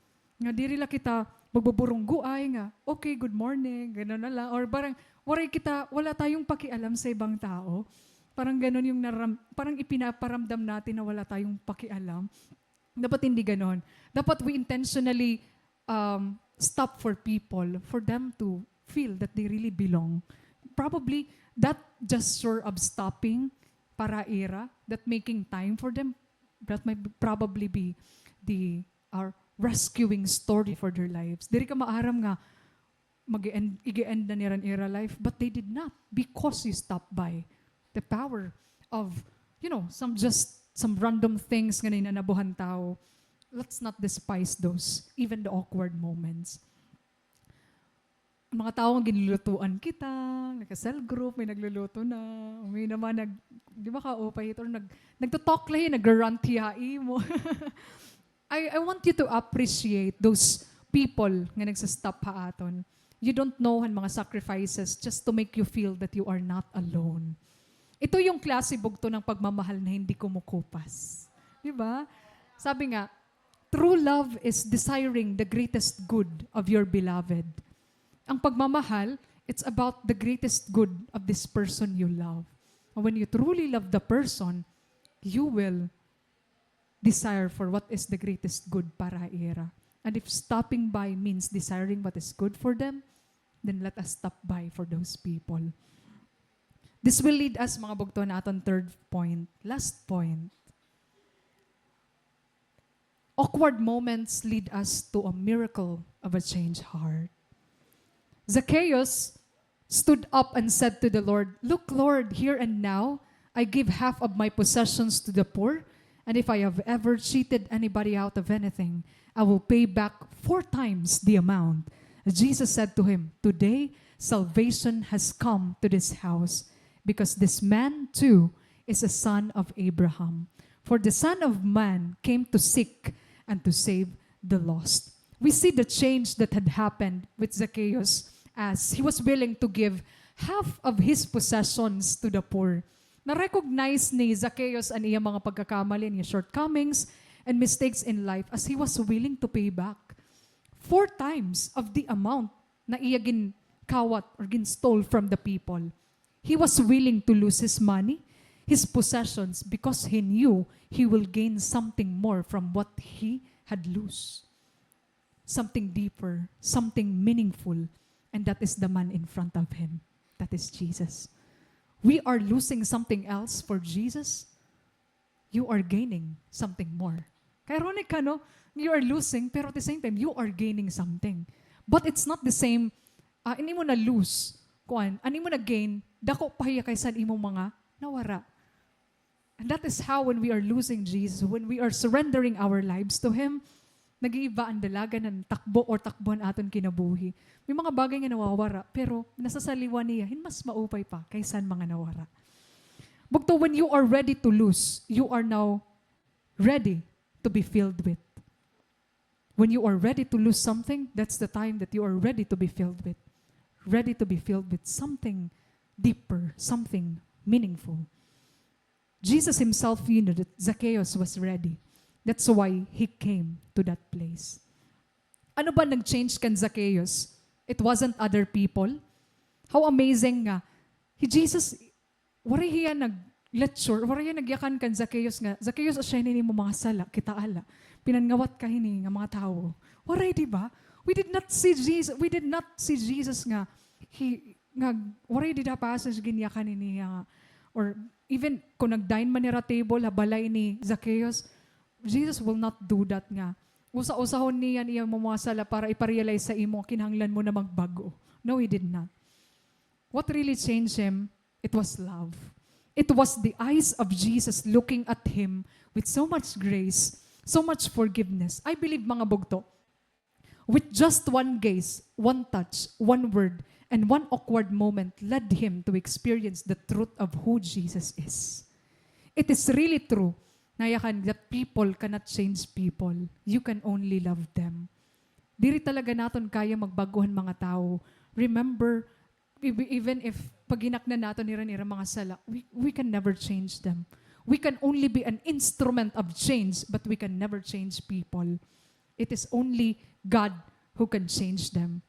Nga diri la kita magbuburunggoay nga, "Okay, good morning," gano'n na lang. Or parang, waray kita, wala tayong pakialam sa ibang tao. Parang gano'n yung naram-, parang ipinaparamdam natin na wala tayong pakialam. Dapat hindi gano'n. Dapat we intentionally, um, stop for people, for them to feel that they really belong. Probably, that gesture of stopping para ira, that making time for them, that might probably be the our rescuing story for their lives. Diri ka maaram nga, mag-end, ig-end na nira an ira life, but they did not, because you stopped by. The power of, you know, some, just some random things nga nananabuhan tawo. Let's not despise those, even the awkward moments. Mga tawo nga ginlulutuan kita, naka-cell group, may nagluluto na, may naman nag-, di ba, kaupay ito, or nag-, nagto-talk la hiya, nag-rant hiya ha imo. I, I want you to appreciate those people nga nagsa-stop ha aton. You don't know han mga sacrifices just to make you feel that you are not alone. Ito yung klase, bugto, ng pagmamahal na hindi kumukupas. Di ba? Sabi nga, true love is desiring the greatest good of your beloved. Ang pagmamahal, it's about the greatest good of this person you love. And when you truly love the person, you will desire for what is the greatest good para ha ira. And if stopping by means desiring what is good for them, then let us stop by for those people. This will lead us, mga bugto, ha aton third point, last point. Awkward moments lead us to a miracle of a changed heart. Zacchaeus stood up and said to the Lord, "Look, Lord, here and now I give half of my possessions to the poor, and if I have ever cheated anybody out of anything, I will pay back four times the amount." Jesus said to him, "Today salvation has come to this house, because this man too is a son of Abraham. For the Son of Man came to seek and to save the lost." We see the change that had happened with Zacchaeus as he was willing to give half of his possessions to the poor. Na-recognize ni Zacchaeus an iya mga pagkakamali, an iya shortcomings and mistakes in life as he was willing to pay back four times of the amount na iya ginkawat or gin-stole from the people. He was willing to lose his money, his possessions, because he knew he will gain something more from what he had lose. Something deeper, something meaningful, and that is the man in front of him. That is Jesus. We are losing something else for Jesus. You are gaining something more. Ka-ironic, no? You are losing, pero at the same time, you are gaining something. But it's not the same, ah, an imo na-lose, kuan, an imo na-gain, dako pa hiya kaysa an imong mga nawara. And that is how when we are losing Jesus, when we are surrendering our lives to Him, nag-iiba an dalagan han takbo or takbo han aton kinabuhi. May mga bagay nga nawawara, pero nasasaliwan niya hin mas maupay pa kaysa an mga nawara. Bugto, when you are ready to lose, you are now ready to be filled with. When you are ready to lose something, that's the time that you are ready to be filled with. Ready to be filled with something deeper, something meaningful. Jesus himself knew that Zacchaeus was ready. That's why he came to that place. Ano ba nag-change kan Zacchaeus? It wasn't other people. How amazing nga. Hi Jesus, waray hiya nag-lecture, waray hiya nagyakan kan Zacchaeus nga, "Zacchaeus, asya hini an imo mga sala, kitaa la. Pinangawat ka hini nga mga tawo." Waray, di ba? We did not see Jesus, we did not see Jesus nga, he, nga, waray dida passage ginyakan ini nga, or even kon nag-dine man hira table ha balay ni Zacchaeus, Jesus will not do that nga usa-usahon niya an iya mga sala para ipa-realize sa imo, kinahanglan mo na magbag-o. No, he did not. What really changed him, it was love. It was the eyes of Jesus looking at him with so much grace, so much forgiveness. I believe, mga bugto, with just one gaze, one touch, one word, and one awkward moment led him to experience the truth of who Jesus is. It is really true, nga yakan, that people cannot change people. You can only love them. Diri talaga naton kaya magbag-o an mga tawo. Remember, ev-, even if paghinaknan naton hira an ira mga sala, we, we can never change them. We can only be an instrument of change, but we can never change people. It is only God who can change them.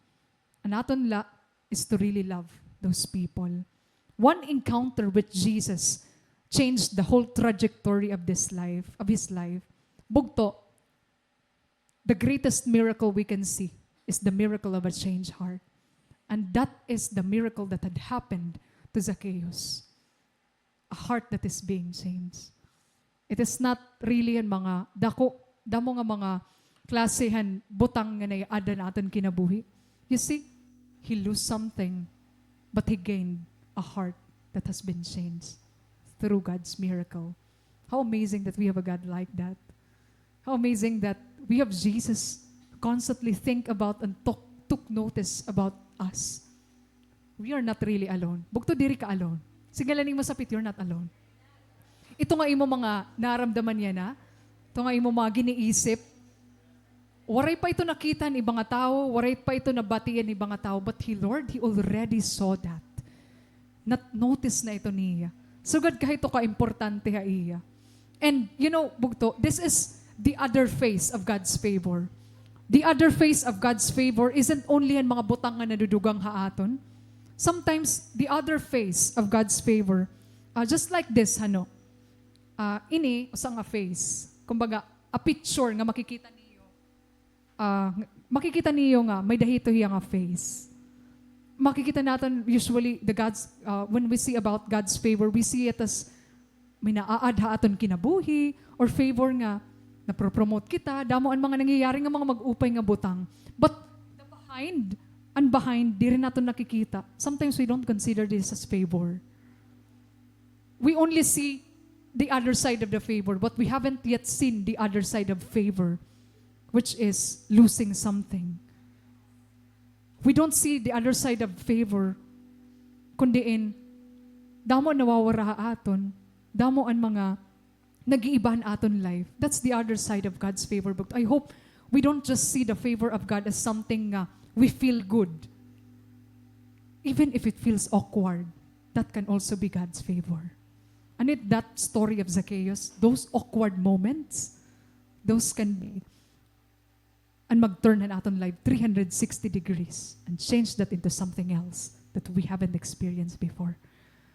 An aton la is to really love those people. One encounter with Jesus changed the whole trajectory of this life, of his life. Bugto, the greatest miracle we can see is the miracle of a changed heart. And that is the miracle that had happened to Zacchaeus. A heart that is being changed. It is not really an mga dako, damo nga mga klase han butang nga naiada han aton kinabuhi. You see, he lost something, but he gained a heart that has been changed through God's miracle. How amazing that we have a God like that. How amazing that we have Jesus constantly think about and took, took notice about us. We are not really alone. Bugto, diri ka alone. Siring la nimo sapit, you're not alone. Ito nga imo mga naramdaman yana, ito nga imo mga giniisip, waray pa ito nakita han iba nga tawo, waray pa ito nabati han iba nga tawo, but he, Lord, he already saw that. Nat-, notice na ito niya. Sugad kaha ito kaimportante ha iya. And, you know, bugto, this is the other face of God's favor. The other face of God's favor isn't only han mga butang nga nadudugang ha aton. Sometimes, the other face of God's favor, ah, just like this, hano? Ah, ini, usa nga face. Kumbaga, a picture nga makikita niyo. Ah, makikita niyo nga may-ada hito hiya nga face. Makikita naton usually the God's, ah, when we see about God's favor, we see it as may naaad ha aton kinabuhi, or favor nga napro-promote kita, damo an mga nangyayari nga mga mag-upay nga butang. But the behind, an behind, diri naton nakikita. Sometimes we don't consider this as favor. We only see the other side of the favor, but we haven't yet seen the other side of favor, which is losing something. We don't see the other side of favor, kun diin, damo an nawawara ha aton, damo an mga nag-iiba han aton life. That's the other side of God's favor. But I hope we don't just see the favor of God as something nga we feel good. Even if it feels awkward, that can also be God's favor. And with that story of Zacchaeus, those awkward moments, those can be an mag-turn han aton life three hundred sixty degrees and change that into something else that we haven't experienced before.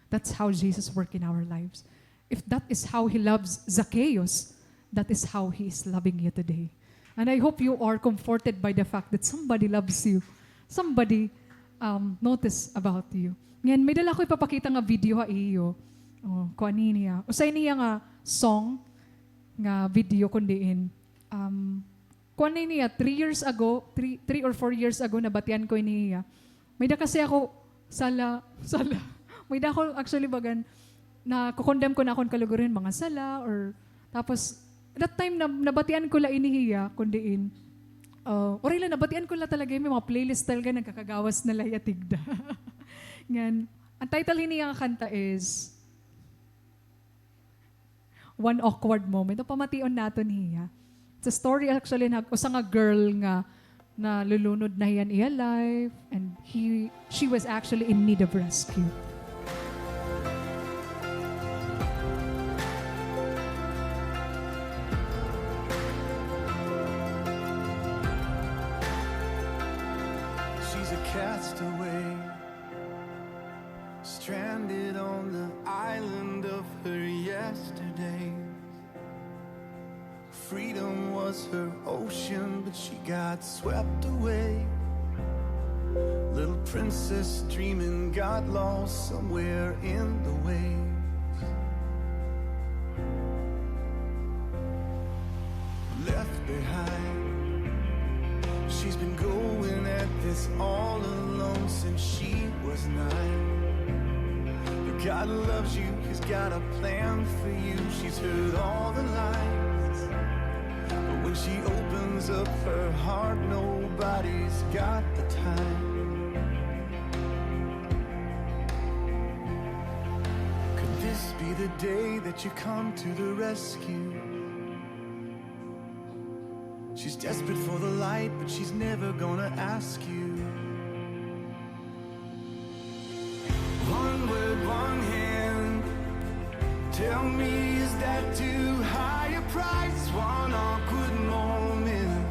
That's how Jesus work in our lives. If that is how he loves Zacchaeus, that is how he is loving you today. And I hope you are comforted by the fact that somebody loves you. Somebody, um, notice about you. Ngan, may dala ako ipapakita nga video ha iyo. O, kuan ini, ah. Usa ini nga song nga video kun diin. Um, kuan ini, ah, three years ago, three, three or four years ago, nabatian ko ini, ah. May-ada kasi ako sala, sala. May-ada ako actually bagan, nako-condemn ko an akon kalugaringon, mga sala, or, tapos, that time, na, nabatian ko la ini hiya, kun diin. Ah, waray la, nabatian ko la talaga, may mga playlist talaga, nagkakagawas na la hiya tigda. Ngan, an title hini nga kanta is, One Awkward Moment. O, pamation naton hiya. It's a story actually nga usa nga girl nga nalulunod na hiya an iya life, and he, she was actually in need of rescue. She's a castaway, stranded on the island of her yesterday. Freedom was her ocean, but she got swept away. Little princess dreaming got lost somewhere in the waves. Left behind. She's been going at this all alone since she was nine. But God loves you, he's got a plan for you. She's heard all the lines. But when she opens up her heart, nobody's got the time. Could this be the day that you come to the rescue? She's desperate for the light, but she's never gonna ask you. One word, one hand, tell me, is that too high a price? One awkward moment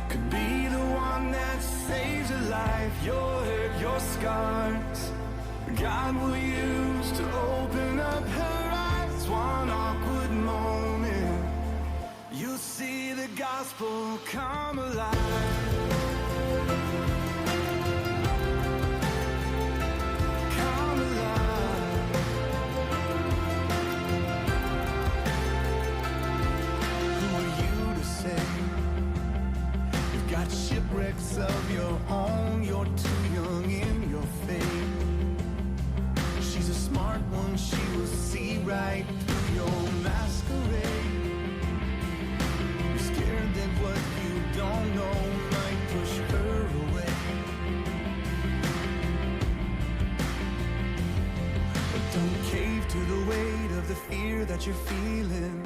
could be the one that saves a life. Your hurt, your scars, God will use to open up her eyes. One awkward moment, you'll see the gospel come alive. Come alive. Who are you to say you've got shipwrecks of your own? You're too you're feeling.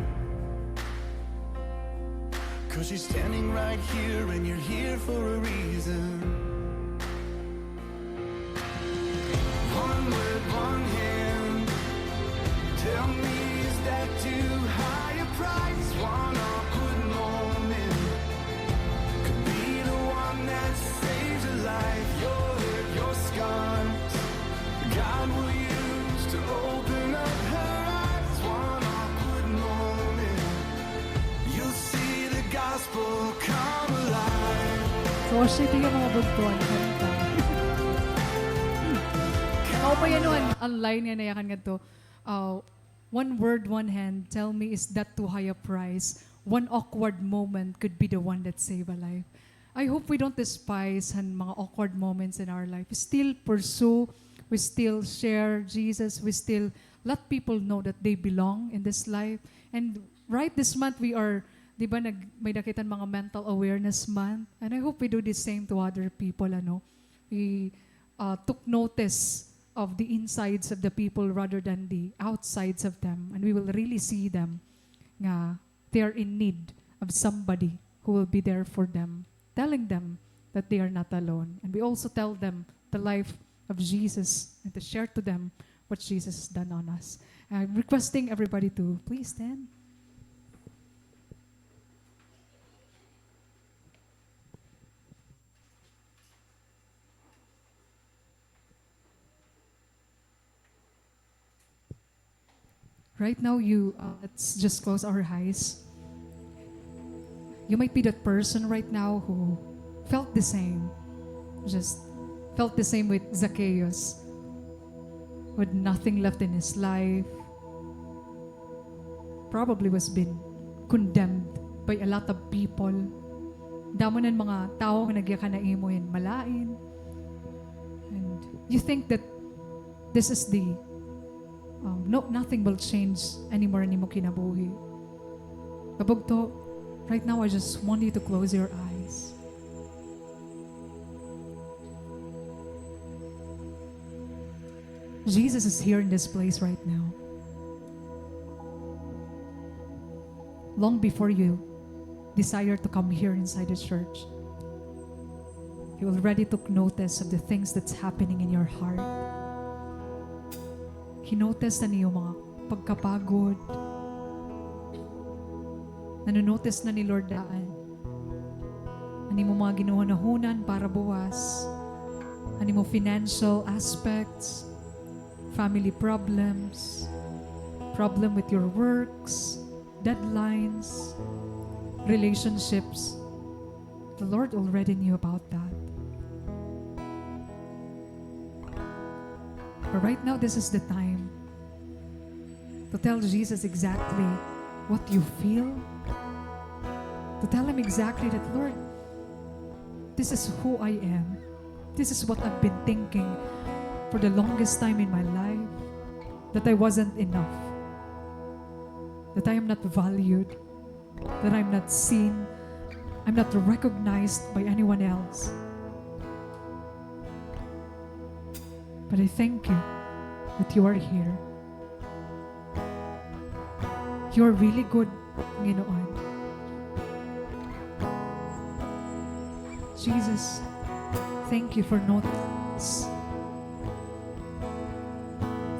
'Cause you're standing right here and you're here for a reason. One word, one hand. Tell me, is that too high a price? One awkward moment could be the one that saves a life. Your hurt, your scars, God will use to open up her eyes. One awkward moment, you'll see the gospel come alive. So, siya ito yung mga bugtuan kanta. Ako pa yan, an, an line nga nayakan ngadto. Uh, one word, one hand, tell me, is that too high a price? One awkward moment could be the one that save a life. I hope we don't despise han mga awkward moments in our life. We still pursue, we still share Jesus, we still let people know that they belong in this life. And right this month, we are, di ba, nag, may-ada kita han mga mental awareness month. And I hope we do the same to other people, ano. We, uh, took notice of the insides of the people rather than the outsides of them. And we will really see them nga they are in need of somebody who will be there for them, telling them that they are not alone. And we also tell them the life of Jesus and to share to them what Jesus has done on us. I'm requesting everybody to please stand. Right now, you, uh, let's just close our eyes. You might be that person right now who felt the same, just felt the same with Zacchaeus, with nothing left in his life, probably was been condemned by a lot of people. Damo na an mga tawo nga nagyakan ha imo hin malain. And you think that this is the, um, no, nothing will change anymore an imo kinabuhi. Kabugto, right now I just want you to close your eyes. Jesus is here in this place right now. Long before you desire to come here inside the church, He already took notice of the things that's happening in your heart. He noticed an iyo mga pagkapagod. Nano-notice na ni Lord daan an imo mga ginhuhunahunan para buwas, an imo financial aspects, family problems, problem with your works, deadlines, relationships. The Lord already knew about that. But right now, this is the time to tell Jesus exactly what you feel, to tell Him exactly that, "Lord, this is who I am. This is what I've been thinking for the longest time in my life, that I wasn't enough, that I am not valued, that I'm not seen, I'm not recognized by anyone else. But I thank you that you are here. You are really good, Panginoon." Jesus, thank you for notice.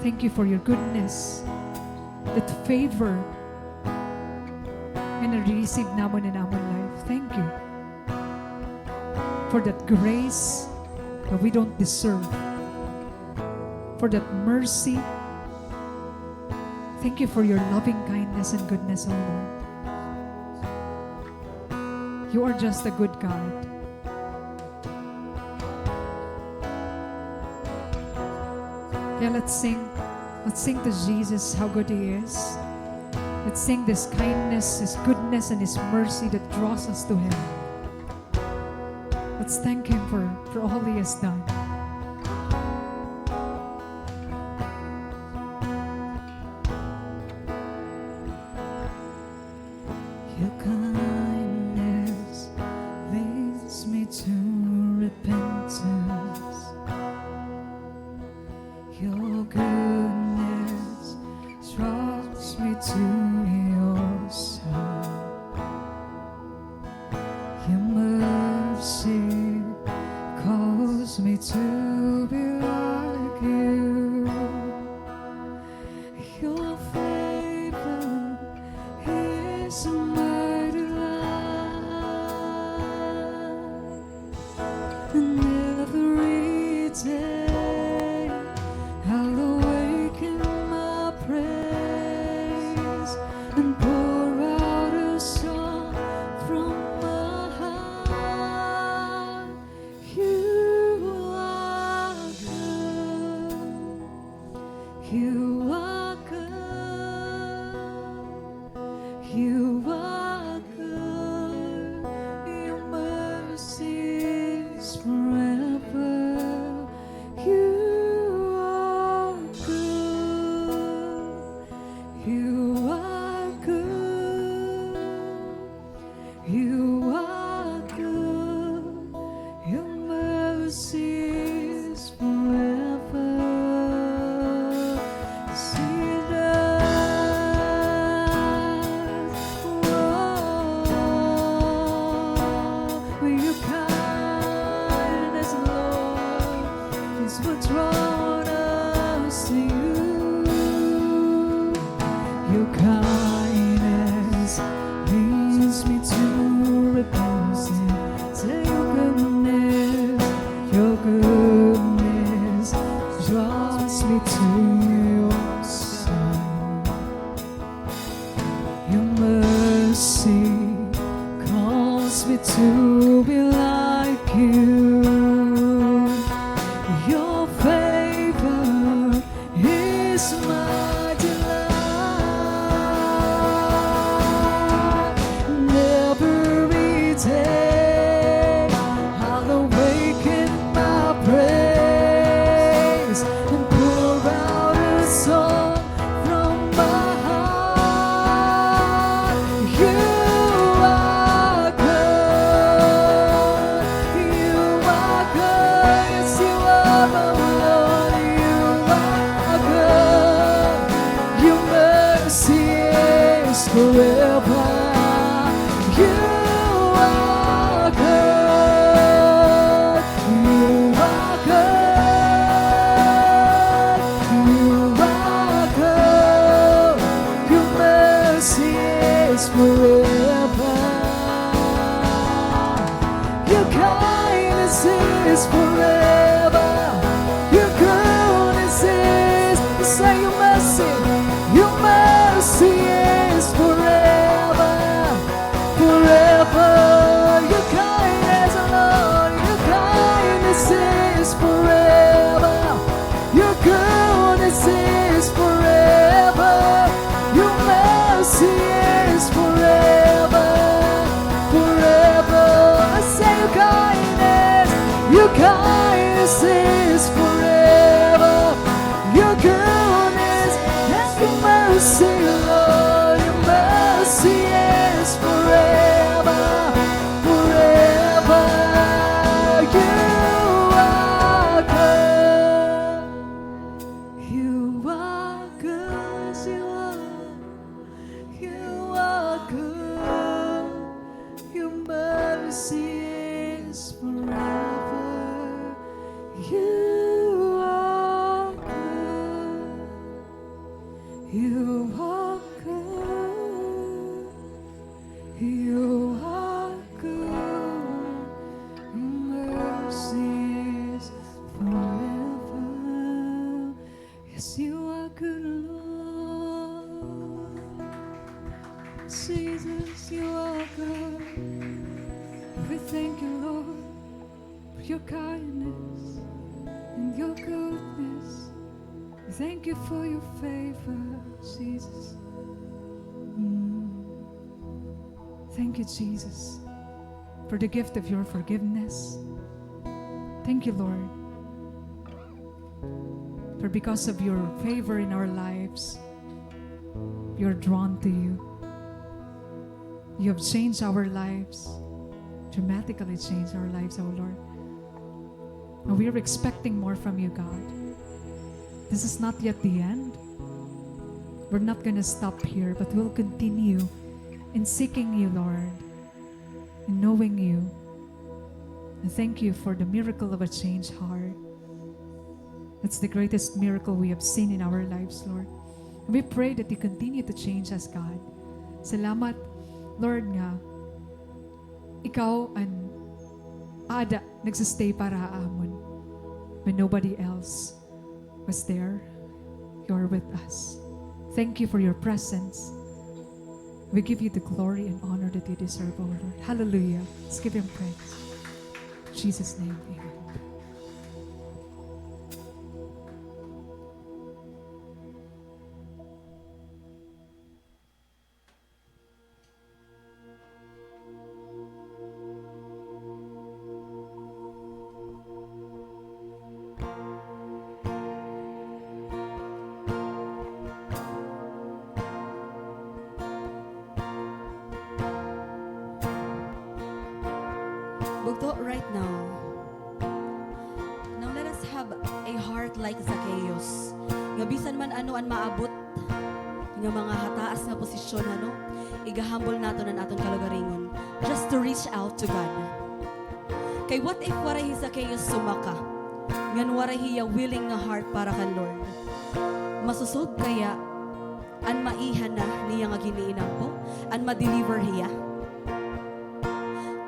Thank you for your goodness, that favor nga na-receive namon in amon life. Thank you for that grace that we don't deserve, for that mercy. Thank you for your loving kindness and goodness, O Lord. You are just a good God. Yeah, let's sing. Let's sing to Jesus how good He is. Let's sing this kindness, His goodness, and His mercy that draws us to Him. Let's thank Him for, for all He has done. Your kindness leads me to repentance. Your goodness draws me to your side. Your mercy calls me to be like you. Your favor is my delight. And every day I'll awaken my praise and pour out a song from my heart. You are good. You are good. You are good. Your mercy is forever. You are good. You are good. You are good, your mercy is forever. Jesus, oh, your kindness, Lord, is what drawn us to you. Your kindness leads me to repentance. Say your goodness, your goodness draws me to your side. Your mercy calls me to be like you. Your favor is my delight. And every day I'll awaken my praise and pour out a song from my heart. You are good. You are good. Yes, you are, my Lord. You are good. Your mercy is forever. You are good. You are good. You are good. Your mercy is forever. Your kindness is forever. Your goodness is, say your mercy. Your mercy is forever. Forever, your kindness, Lord, your kindness is forever. Your goodness is forever. Your mercy is forever. Forever, I say your kindness, your kindness is forever. Your goodness and your mercy, Lord, your mercy is forever, forever. You are good. You are good, you are, you are good. Your mercy is forever. You are good. You are good. You are good. Your mercy is forever. Yes, you are good, Lord. Jesus, you are good. We thank you, Lord, for your kindness and your goodness. Thank you for your favor, Jesus. Mm. Thank you, Jesus, for the gift of your forgiveness. Thank you, Lord, for because of your favor in our lives, we are drawn to you. You have changed our lives, dramatically changed our lives, O Lord. And we are expecting more from you, God. This is not yet the end. We're not gonna stop here, but we'll continue in seeking you, Lord, in knowing you. And thank you for the miracle of a changed heart. That's the greatest miracle we have seen in our lives, Lord. And we pray that you continue to change us, God. Salamat, Lord, nga ikaw an aada nagsustay para ha amon when nobody else was there. You are with us. Thank you for your presence. We give you the glory and honor that you deserve, O Lord. Hallelujah. Let's give him praise. In Jesus' name, amen. Bugto, right now, now let us have a heart like Zacchaeus, nga bisan man ano an maabot nga mga hataas nga posisyon, ano, iga-humble naton an aton kalugaringon just to reach out to God. Kay what if waray hi Zacchaeus sumaka, ngan waray hiya willing nga heart para kan Lord? Maso-solve kaya an maiha na niya nga giniinampo, an ma-deliver hiya?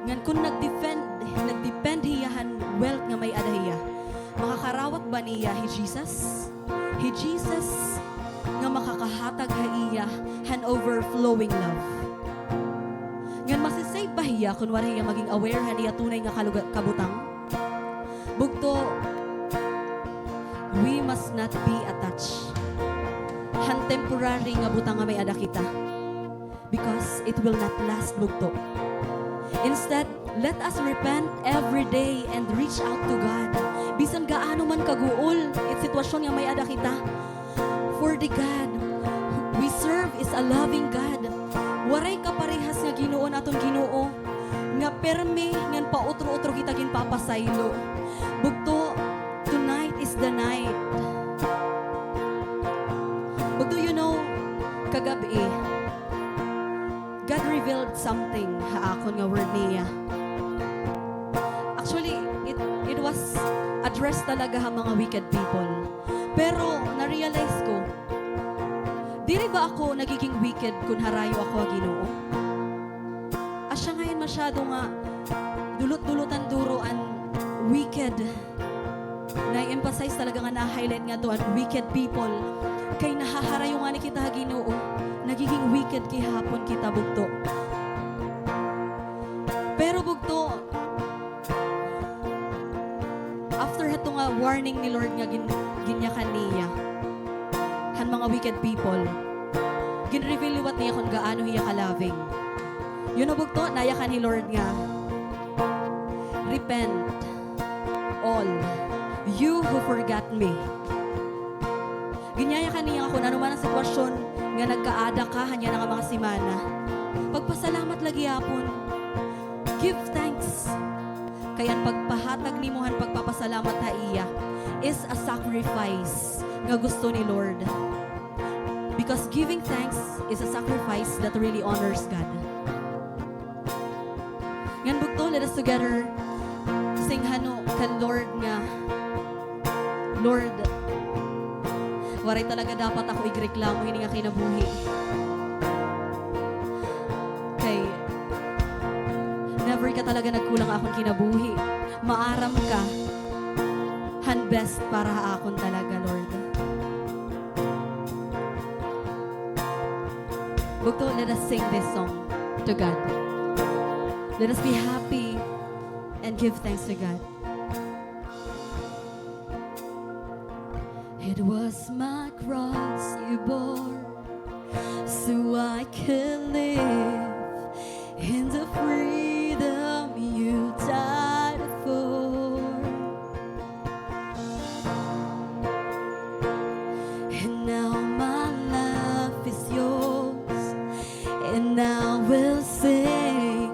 Ngan kon nag-defend, nag-depend hiya han wealth nga may-ada hiya, makakarawat ba niya hi Jesus? Hi Jesus nga makakahatag ha iya han overflowing love. Ngan masi-save ba hiya kon waray hiya maging aware han iya tunay nga kaluga-, kabutang? Bugto, we must not be attached han temporary nga butang nga may-ada kita, because it will not last, bugto. Instead, let us repent every day and reach out to God. Bisan gaano man kaguol it sitwasyon nga may-ada kita, for the God we serve is a loving God. Waray kaparehas nga Ginoo an aton Ginoo, nga pirmi ngan pautro-utro kita ginpapasaylo. Bugto, tonight is the night. Bugto, you know, kagab-i, God revealed something ha akon nga word niya. Actually, it, it was addressed talaga ha mga wicked people. Pero na-realize ko, diri ba ako nagiging wicked kon harayo ako ha Ginoo? Asya ngay-an masyado nga dulot-dulotan duro an wicked. Na-emphasize talaga nga na-highlight ngadto an wicked people. Kay nahaharayo ngani kita ha Ginoo, nagiging wicked gihapon kita, bugto. Pero bugto, after hadto nga warning ni Lord nga gin-, ginyakan niya han mga wicked people, gin-reveal liwat niya kon gaano hiya ka-loving. You know, bugto, nayakan hi Lord nga, "Repent, all you who forgot me." Ginyayakan niya nga kon ano man an sitwasyon nga nagkaada ka han yana nga mga semana, pagpasalamat la gihapon. Give thanks. Kay an pagpahatag nimo han pagpapasalamat ha iya is a sacrifice nga gusto ni Lord. Because giving thanks is a sacrifice that really honors God. Ngan bugto, let us together sing hano kan Lord nga, "Lord, waray talaga dapat ako igreklamo hini nga kinabuhi. Kay never ka talaga nagkulang ha akon kinabuhi. Maaram ka han best para ha akon talaga, Lord." Bugto, let us sing this song to God. Let us be happy and give thanks to God. It was my cross you bore, so I can live in the freedom you died for. And now my life is yours, and I will sing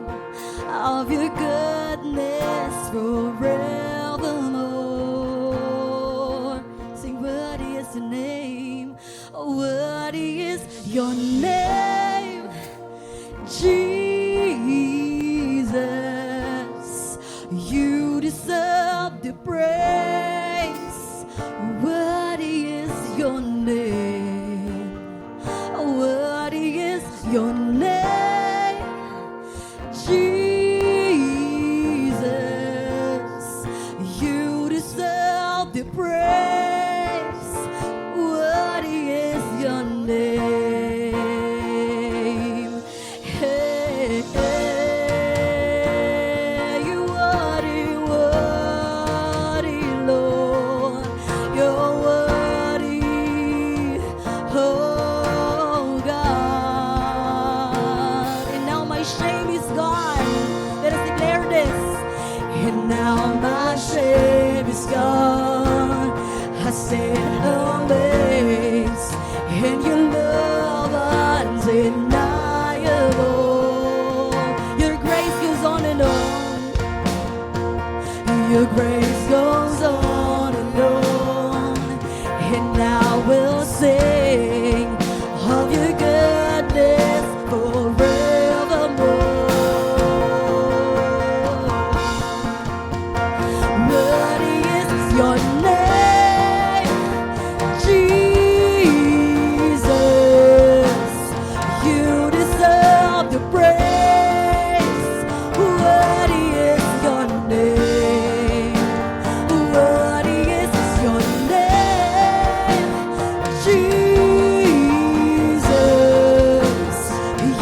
of your goodness forevermore. Sing, "Worthy is the name, worthy is Name, Jesus, you deserve the praise. Worthy is your name. Worthy is your name. Jesus, you deserve the praise. Worthy is your name. Hey, hey, you worthy, worthy, Lord. You're worthy, oh God. And now my shame is gone. Let us declare this. And now my shame is gone. I stand amazed in your love undeniable. Your grace goes on and on. Your grace goes on and on, and I will sing of your goodness forevermore. Worthy is your name, Jesus. You deserve the praise. Worthy is your name. Worthy is your name, Jesus.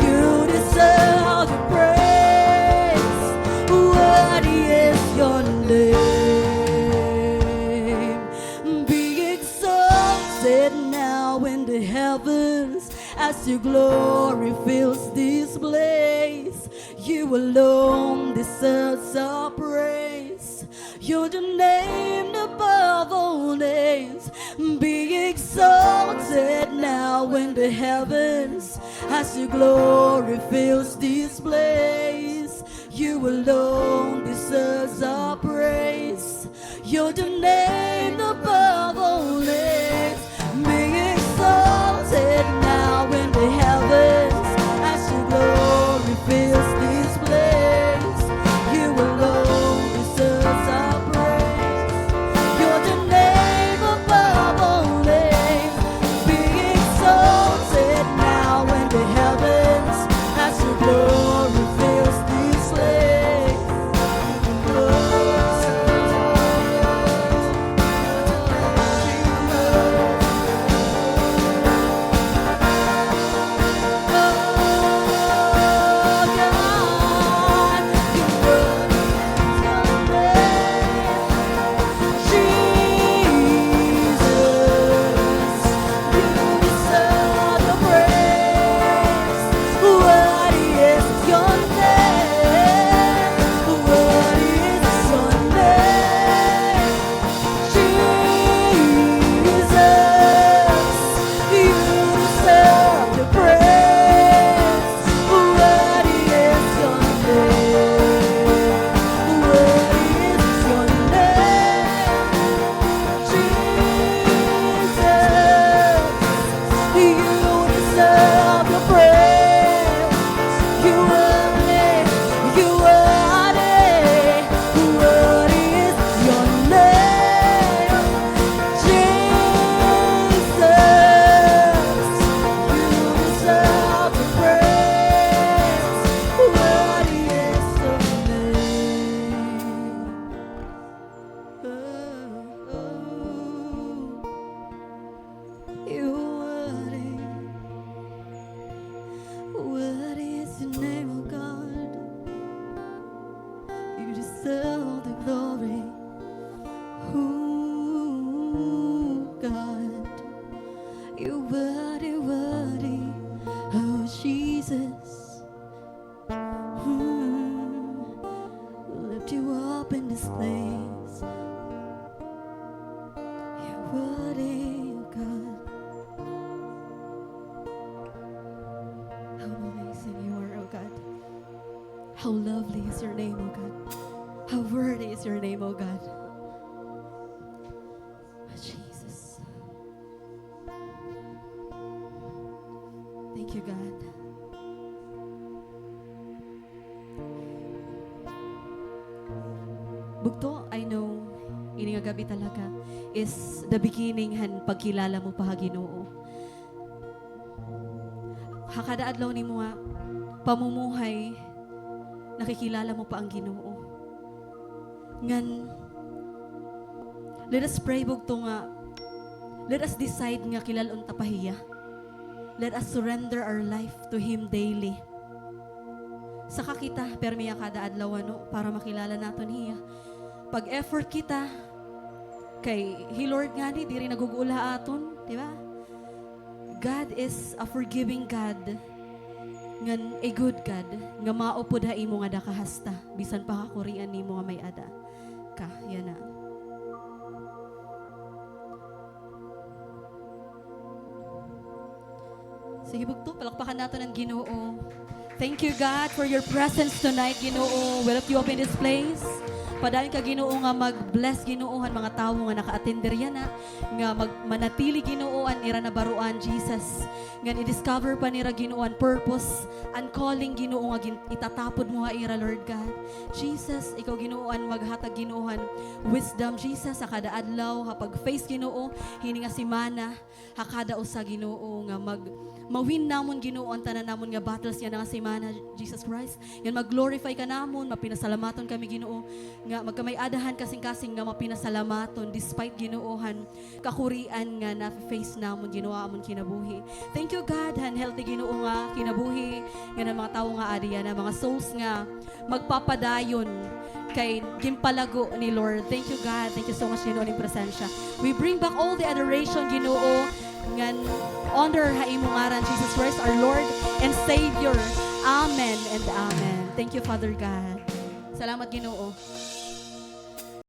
You deserve the praise. Worthy is your name. Be exalted now in the heavens as your glory fills this place. You alone deserve our praise. You're the name above all names. Be exalted now in the heavens as your glory fills this place. You alone deserve our praise. You're the name above all names. Be exalted now in the heavens as your glory fills this place. You alone deserve our praise. You're the name above all names. Be exalted now in the heavens as your glory fills this place. Jesus, you deserve the praise. Worthy is your name. Worthy is your name. Jesus, you deserve the praise. You worthy, you worthy, worthy is your name. Jesus, you deserve the praise. Worthy is your name. Oh, oh, oh. You worthy. Worthy is your name, oh God. You deserve the glory. Oh God, you worthy, worthy. Oh Jesus. Hmm. We lift you up in this place. You're worthy, oh God. How amazing you are, oh God. How lovely is your name, oh God. How worthy is your name, oh God. Jesus. Thank Thank you, God. Bugto, I know, ini nga gab-i talaga is the beginning han pagkilala mo pa ha Ginoo. Ha kada adlaw nimo nga pamumuhay, nakikilala mo pa an Ginoo. Ngan, let us pray, bugto, nga let us decide nga kilal-on ta pa hiya. Let us surrender our life to Him daily. Saka kita pirmi ha kada adlaw, ano, para makilala naton hiya. Pag-effort kita, kay hi Lord ngani diri nagug-ol ha aton, di ba? God is a forgiving God, ngan a good God, nga maupod ha imo ngada kahasta, bisan pa ha kurian nimo nga may-ada ka, yana. Sige, bugto, palakpakan naton an Ginoo. Thank you, God, for your presence tonight, Ginoo. We lift you up in this place. Padayon ka, Ginoo, nga mag-bless, Ginoo, han mga tawo nga naka-attend diri yana, nga mag-, manatili, Ginoo, an ira nabaroan, Jesus. Ngan i-discover pa nira, Ginoo, an purpose, an calling, Ginoo, nga gin-, itatapod mo ha ira, Lord God. Jesus, ikaw, Ginoo, an maghatag, Ginoo, han wisdom, Jesus, ha kada adlaw, ha pag-face, Ginoo, hini nga semana, ha kada usa, Ginoo, nga mag-, ma-win namon, Ginoo, an tanan namon nga battles yana nga semana, Jesus Christ. Ngan mag-glorify ka namon, mapinasalamaton kami, Ginoo, nga magkamay-ada han kasingkasing nga mapinasalamaton, despite, Ginoo, han kakurian nga na-face namon, Ginoo, ha amon kinabuhi. Thank you, God, han healthy, Ginoo, nga kinabuhi, ngan han mga tawo nga adi yana, mga souls nga magpapadayon kay ginpalago ni Lord. Thank you, God. Thank you so much, Ginoo, han im presensya. We bring back all the adoration, Ginoo, ngan honor ha imo ngaran, Jesus Christ, our Lord and Savior. Amen and amen. Thank you, Father God. Salamat, Ginoo.